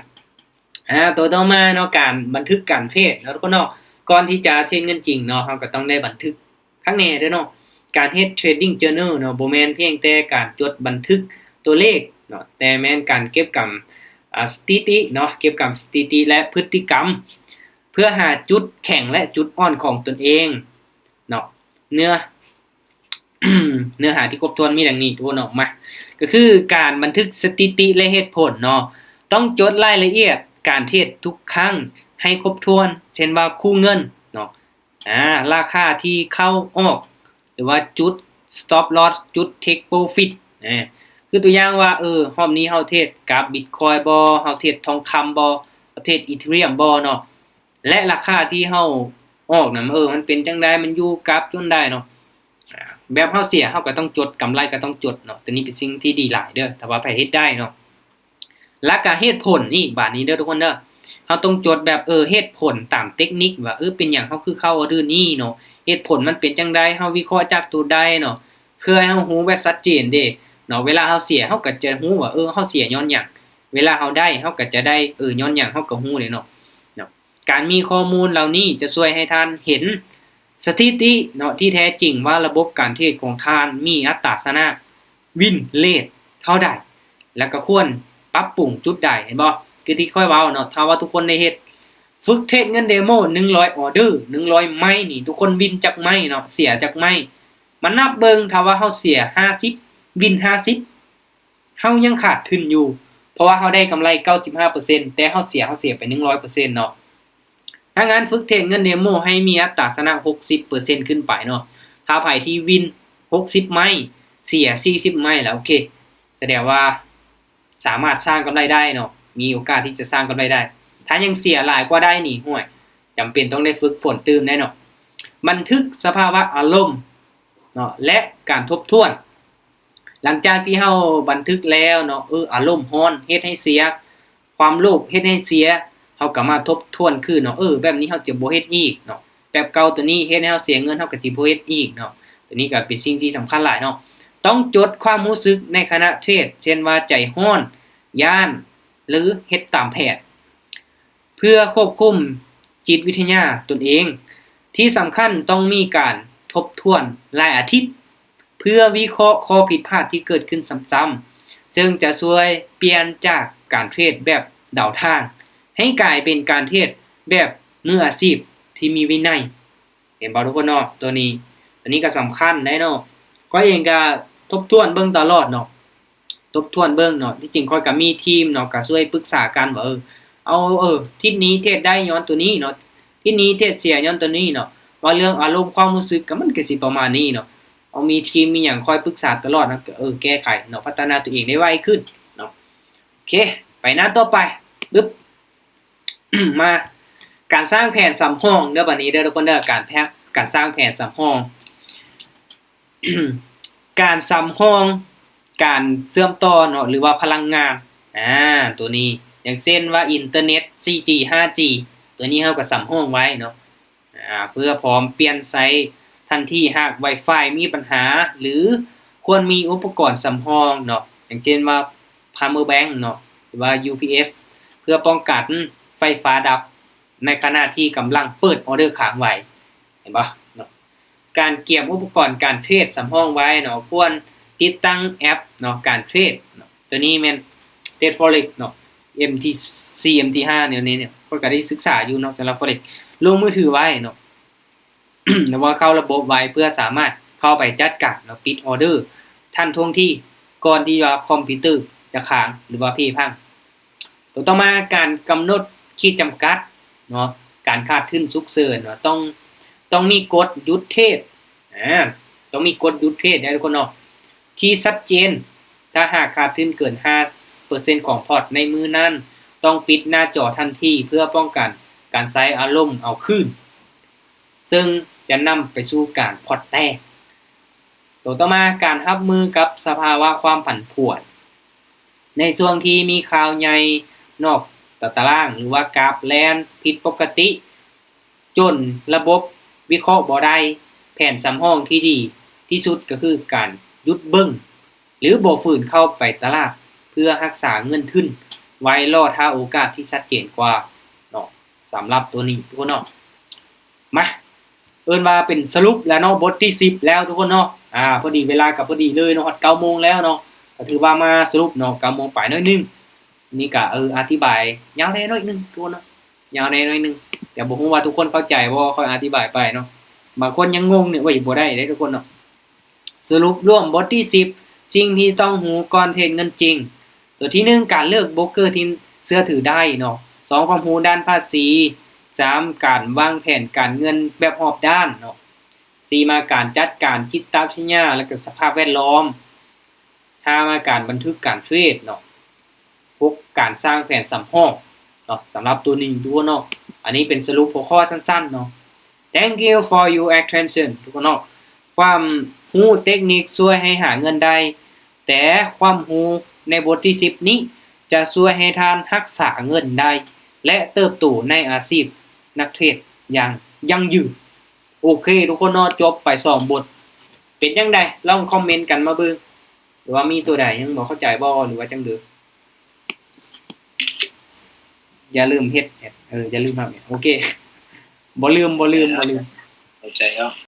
ອາ ໂຕຕໍ່ມາເນາະ ການບັນທຶກການເທຣດເນາະທຸກຄົນເນາະ ກ່ອນທີ່ຈະເທຣດເງິນຈິງເນາະ ເຮົາກໍຕ້ອງໄດ້ບັນທຶກ ຄັກແນ່ເດີເນາະ ການເຮັດ trading journal ເນາະ ບໍ່ແມ່ນພຽງແຕ່ການຈົດບັນທຶກຕົວເລກເນາະ ແຕ່ແມ່ນການເກັບກຳ ອາ ສະຖິຕິເນາະ ເກັບກຳສະຖິຕິ ແລະ ພຶດຕິກຳ ເພື່ອຫາຈຸດແຂງ ແລະ ຈຸດອ່ອນຂອງຕົນເອງເນາະ ເນື້ອ ເນື້ອຫາທີ່ຄົບຖ້ວນມີດັ່ງນີ້ ໂອ້ເນາະ ມາ ກໍຄືການບັນທຶກສະຖິຕິ ແລະ ເຫດຜົນເນາະ ຕ້ອງຈົດລາຍລະອຽດການເທຣດທຸກຄັ້ງໃຫ້ຄົບຖ້ວນ ເຊັ່ນວ່າຄູ່ເງິນເນາະ ອາ ລາຄາທີ່ເຂົ້າອອກ ຫຼືວ່າຈຸດ stop loss ຈຸດ take profit ນະ ຄືຕົວຢ່າງວ່າ ເອີ ຮອບນີ້ເຮົາເທຣດກັບ Bitcoin ບໍ ເຮົາເທຣດທອງຄຳບໍ ເຮົາເທຣດ Ethereum ບໍເນາະ ແລະ ລາຄາທີ່ເຮົາອອກນະ ເອີ ມັນເປັນຈັ່ງໃດ ມັນຢູ່ກັບຈຸດໃດເນາະ ອາ ແບບເຮົາເສຍເຮົາກໍຕ້ອງຈົດ ກຳໄລກໍຕ້ອງຈົດເນາະ ໂຕນີ້ເປັນສິ່ງທີ່ດີຫຼາຍເດີ ຖ້າວ່າໃຜເຮັດໄດ້ເນາະ. ແລ້ວກະເຫດຜົນອີກ ບາດນີ້ເດີທຸກຄົນເດີ ເຮົາຕ້ອງຈົດແບບ ເອີ ເຫດຜົນຕາມເຕັກນິກວ່າ ເອີ ເປັນຫຍັງເຮົາຄືເຂົ້າອໍເດີນີ້ເນາະ ເຫດຜົນມັນເປັນຈັ່ງໃດ ເຮົາວິເຄາະຈາກໂຕໃດເນາະ ເພື່ອໃຫ້ເຮົາຮູ້ແບບຊັດເຈນເດ້ເນາະ ເວລາເຮົາເສຍເຮົາກໍຈະຮູ້ວ່າ ເອີ ເຮົາເສຍຍ້ອນຫຍັງ ເວລາເຮົາໄດ້ເຮົາກໍຈະໄດ້ ເອີ ຍ້ອນຫຍັງເຮົາກໍຮູ້ເດ້ເນາະ ເນາະ. ການມີຂໍ້ມູນເຫຼົ່ານີ້ຈະຊ່ວຍໃຫ້ທ່ານເຫັນສະຖິຕິເນາະ ທີ່ແທ້ຈິງວ່າລະບົບການເທຣດຂອງທ່ານມີອັດຕາຊະນະ win rate ເທົ່າໃດ ແລ້ວກໍຄວນປັບປຸງຈຸດໃດ ເຫັນບໍ່? ຄືທີ່ຂ້ອຍເວົ້າເນາະ ຖ້າວ່າທຸກຄົນໄດ້ເຮັດ ຝຶກເທຣດເງິນເດໂມ ໜຶ່ງຮ້ອຍອໍເດີ ໜຶ່ງຮ້ອຍໄມ້ນີ້ ທຸກຄົນວິນຈັກໄມ້ເນາະ ເສຍຈັກໄມ້ ມານັບເບິ່ງ ຖ້າວ່າເຮົາເສຍຫ້າສິບ ວິນຫ້າສິບ ເຮົາຍັງຂາດທຶນຢູ່ ເພາະວ່າເຮົາໄດ້ກຳໄລເກົ້າສິບຫ້າເປີເຊັນ ແຕ່ເຮົາເສຍ ເຮົາເສຍໄປໜຶ່ງຮ້ອຍເປີເຊັນເນາະ. ຖ້າງານຝຶກເທຣດເງິນເດໂມໃຫ້ມີອັດຕາຊະນະຫົກສິບເປີເຊັນຂຶ້ນໄປເນາະ ຖ້າໃຜທີ່ວິນຫົກສິບໄມ້ ເສຍສີ່ສິບໄມ້ແລ້ວ ໂອເຄ ສະແດງວ່າສາມາດສ້າງກຳໄລໄດ້ເນາະ ມີໂອກາດທີ່ຈະສ້າງກຳໄລໄດ້. ຖ້າຍັງເສຍຫຼາຍກວ່າໄດ້ນີ້ ຫ້ວຍ ຈຳເປັນຕ້ອງໄດ້ຝຶກຝົນຕື່ມແດ່ເນາະ. ບັນທຶກສະພາວະອາລົມເນາະ ແລະ ການທົບທວນ ຫຼັງຈາກທີ່ເຮົາບັນທຶກແລ້ວເນາະ ເອີ ອາລົມຮ້ອນເຮັດໃຫ້ເສຍ ຄວາມໂລບເຮັດໃຫ້ເສຍ ເຮົາກໍມາທົບທວນຄືນເນາະ ເອີ ແບບນີ້ເຮົາຈະບໍ່ເຮັດອີກເນາະ ແບບເກົ່າໂຕນີ້ເຮັດໃຫ້ເຮົາເສຍເງິນ ເຮົາກໍຊິບໍ່ເຮັດອີກເນາະ. ໂຕນີ້ກໍເປັນສິ່ງທີ່ສຳຄັນຫຼາຍເນາະ ຕ້ອງຈົດຄວາມຮູ້ສຶກໃນຂະນະເທຣດ ເຊັ່ນວ່າໃຈຮ້ອນ ຢ້ານ ຫຼື ເຮັດຕາມແຜນ ເພື່ອຄວບຄຸມຈິດວິທະຍາຕົນເອງ. ທີ່ສຳຄັນຕ້ອງມີການທົບທວນລາຍອາທິດ ເພື່ອວິເຄາະຂໍ້ຜິດພາດທີ່ເກີດຂຶ້ນຊ້ຳໆ ເຊິ່ງຈະຊ່ວຍປ່ຽນຈາກການເທຣດແບບເດົາທາງ ໃຫ້ກາຍເປັນການເທຣດແບບມືອາຊີບ ທີ່ມີວິໄນ ເຫັນບໍ່ທຸກຄົນເນາທິ? ຕົວນີ້ ຕົວນີ້ກໍສຳຄັນໄດ໋ເນາະ. ຂ້ອຍເອງກໍທົບທວນເບິ່ງຕະຫຼອດເນາະ ທົບທວນເບິ່ງເນາະ. ທີ່ຈິງຂ້ອຍກໍມີທີມເນາະ ກໍຊ່ວຍປຶກສາກັນວ່າ ເອີ ເອົາ ເອີ ທິດນີ້ເທຣດໄດ້ຍ້ອນຕົວນີ້ເນາະ ທິດນີ້ເທຣດເສຍຍ້ອນຕົວນີ້ເນາະ. ວ່າເລື່ອງອາລົມຄວາມຮູ້ສຶກກໍມັນກໍຊິປະມານນີ້ເນາະ. ເຮົາມີທີມມີຫຍັງຄອຍປຶກສາຕະຫຼອດເນາະ ກໍ ເອີ ແກ້ໄຂເນາະ ພັດທະນາຕົວເອງໄດ້ໄວຂຶ້ນເນາະ. ໂອເຄ ໄປໜ້າຕໍ່ໄປ ປຶບ ມາ ການສ້າງແຜນສຳຮອງເດີ ບັດນີ້ເດີທຸກຄົນເດີ ການແພ ການສ້າງແຜນສຳຮອງ ການສຳຮອງ ການເຊື່ອມຕໍ່ເນາະ ຫຼືວ່າພະລັງງານ ອາ ຕົວນີ້ ຢ່າງເຊັ່ນວ່າອິນເຕີເນັດ ສີ່ຈີ ຫ້າຈີ ຕົວນີ້ເຮົາກໍສຳຮອງໄວ້ເນາະ ອາ ເພື່ອພ້ອມປ່ຽນໃຊ້ທັນທີຫາກ Wi-Fi ມີບັນຫາ ຫຼື ຄວນມີອຸປະກອນສຳຮອງເນາະ ຢ່າງເຊັ່ນວ່າ Power Bank ເນາະ ຫຼືວ່າ UPS ເພື່ອປ້ອງກັນໄຟຟ້າດັບ ໃນຂະນະທີ່ກຳລັງເປີດອອເດີຄ້າງໄວ້ ເຫັນບໍ່ເນາະ. ການກຽມອຸປະກອນການເທຣດສຳຮອງໄວ້ເນາະ ຄວນຕິດຕັ້ງແອັບເນາະ ການເທຣດເນາະ ຕົວນີ້ແມ່ນ Trade Forex ເນາະ MT4 MT5 ແນວນີ້ເນາະ ຂ້ອຍກໍໄດ້ສຶກສາຢູ່ເນາະ ສຳລັບ Forex ລົງມືຖືໄວ້ເນາະ ຫຼືວ່າເຂົ້າລະບົບໄວ້ ເພື່ອສາມາດເຂົ້າໄປຈັດການເນາະ ປິດອອເດີທັນທ່ວງທີ ກ່ອນທີ່ວ່າຄອມພິວເຕີຈະຄ້າງ ຫຼືວ່າເພພັງ. ຕົວຕໍ່ມາ ການກຳນົດຂີດຈຳກັດເນາະ ການຂາດທຶນສຸກເສີນເນາະ ຕ້ອງ ຕ້ອງມີກົດຢຸດເທຣດ ອາ ຕ້ອງມີກົດຢຸດເທຣດເດີທຸກຄົນເນາະ ທີ່ຊັດເຈນ. ຖ້າຫາກຂາດທຶນເກີນຫ້າເປີເຊັນຂອງພອດໃນມື້ນັ້ນ ຕ້ອງປິດໜ້າຈໍທັນທີ ເພື່ອປ້ອງກັນການໃຊ້ອາລົມເອົາຄືນ ເຊິ່ງຈະນຳໄປສູ່ການພອດແຕກ. ໂຕຕໍ່ມາ ການຮັບມືກັບສະພາວະຄວາມຜັນຜວນ ໃນຊ່ວງທີ່ມີຂ່າວໃຫຍ່ນອກຕາຕະລາງ ຫຼືວ່າກາບແລ່ນຜິດປົກກະຕິ ຈົນລະບົບວິເຄາະບໍ່ໄດ້, ແຜນສຳຮອງທີ່ດີທີ່ສຸດກໍຄືການຢຸດເບິ່ງ ຫຼືບໍ່ຟື້ນເຂົ້າໄປຕະຫຼາດ ເພື່ອຮັກສາເງິນທຶນໄວ້ລໍຖ້າໂອກາດທີ່ຊັດເຈນກວ່າເນາະ. ສຳລັບໂຕນີ້ທຸກຄົນເນາະ ມາ ເອີ້ນວ່າເປັນສະຫຼຸບແລ້ວເນາະ ບົດທີສິບແລ້ວທຸກຄົນເນາະ. ອາ ພໍດີເວລາກໍພໍດີເລີຍເນາະ ຮອດເກົ້າໂມງແລ້ວເນາະ ກໍຖືວ່າມາສະຫຼຸບເນາະ ເກົ້າໂມງປາຍໜ້ອຍໜຶ່ງ. ນີ້ກໍ ເອີ ອະທິບາຍຍາວແດ່ໜ້ອຍໜຶ່ງທຸກຄົນເນາະ ຍາວແດ່ໜ້ອຍໜຶ່ງ ແຕ່ບໍ່ຮູ້ວ່າທຸກຄົນເຂົ້າໃຈບໍ່ ຂ້ອຍອະທິບາຍໄປເນາະ ບາງຄົນຍັງງົງນີ້ ໂອ້ຍ ບໍ່ໄດ້ເດ້ທຸກຄົນເນາະ. ສະຫຼຸບລວມບົດທີສິບ ສິ່ງທີ່ຕ້ອງຮູ້ກ່ອນເທຣດເງິນຈິງ. ຕົວທີໜຶ່ງ ການເລືອກໂບຣກເກີທີ່ເຊື່ອຖືໄດ້ເນາະ. ສອງ ຄວາມຮູ້ດ້ານພາສີ. ສາມ ການວາງແຜນການເງິນແບບຮອບດ້ານເນາະ. ສີ່ ມາ ການຈັດການຈິດຕະວິທະຍາ ແລະ ກະສະພາບແວດລ້ອມ. ຫ້າ ມາ ການບັນທຶກການເທຣດເນາະ. ຫົກ ການສ້າງແຜນສຳຮອງເນາະ. ສຳລັບໂຕນີ້ທຸກຄົນເນາະ ອັນນີ້ເປັນສະຫຼຸບຫົວຂໍ້ສັ້ນໆເນາະ. Thank you for your attention ທຸກຄົນເນາະ. ຄວາມຮູ້ເຕັກນິກຊ່ວຍໃຫ້ຫາເງິນໄດ້ ແຕ່ຄວາມຮູ້ໃນບົດທີສິບນີ້ຈະຊ່ວຍໃຫ້ທ່ານຮັກສາເງິນໄດ້ ແລະ ເຕີບໂຕໃນອາຊີບນັກເທຣດຢ່າງຢັ້ງຢືນ. ໂອເຄທຸກຄົນເນາະ ຈົບໄປສອງບົດ. ເປັນຈັ່ງໃດ? ລອງຄອມເມັນກັນມາເບິ່ງ ຫຼືວ່າມີຕົວໃດຍັງບໍ່ເຂົ້າໃຈບໍ່ ຫຼືວ່າຈັ່ງໃດ? ຢ່າລືມເຮັດ ເອີ ຢ່າລືມຮັບ ໂອເຄ ບໍ່ລືມ ບໍ່ລືມ ບໍ່ລືມ ເຂົ້າໃຈແລ້ວ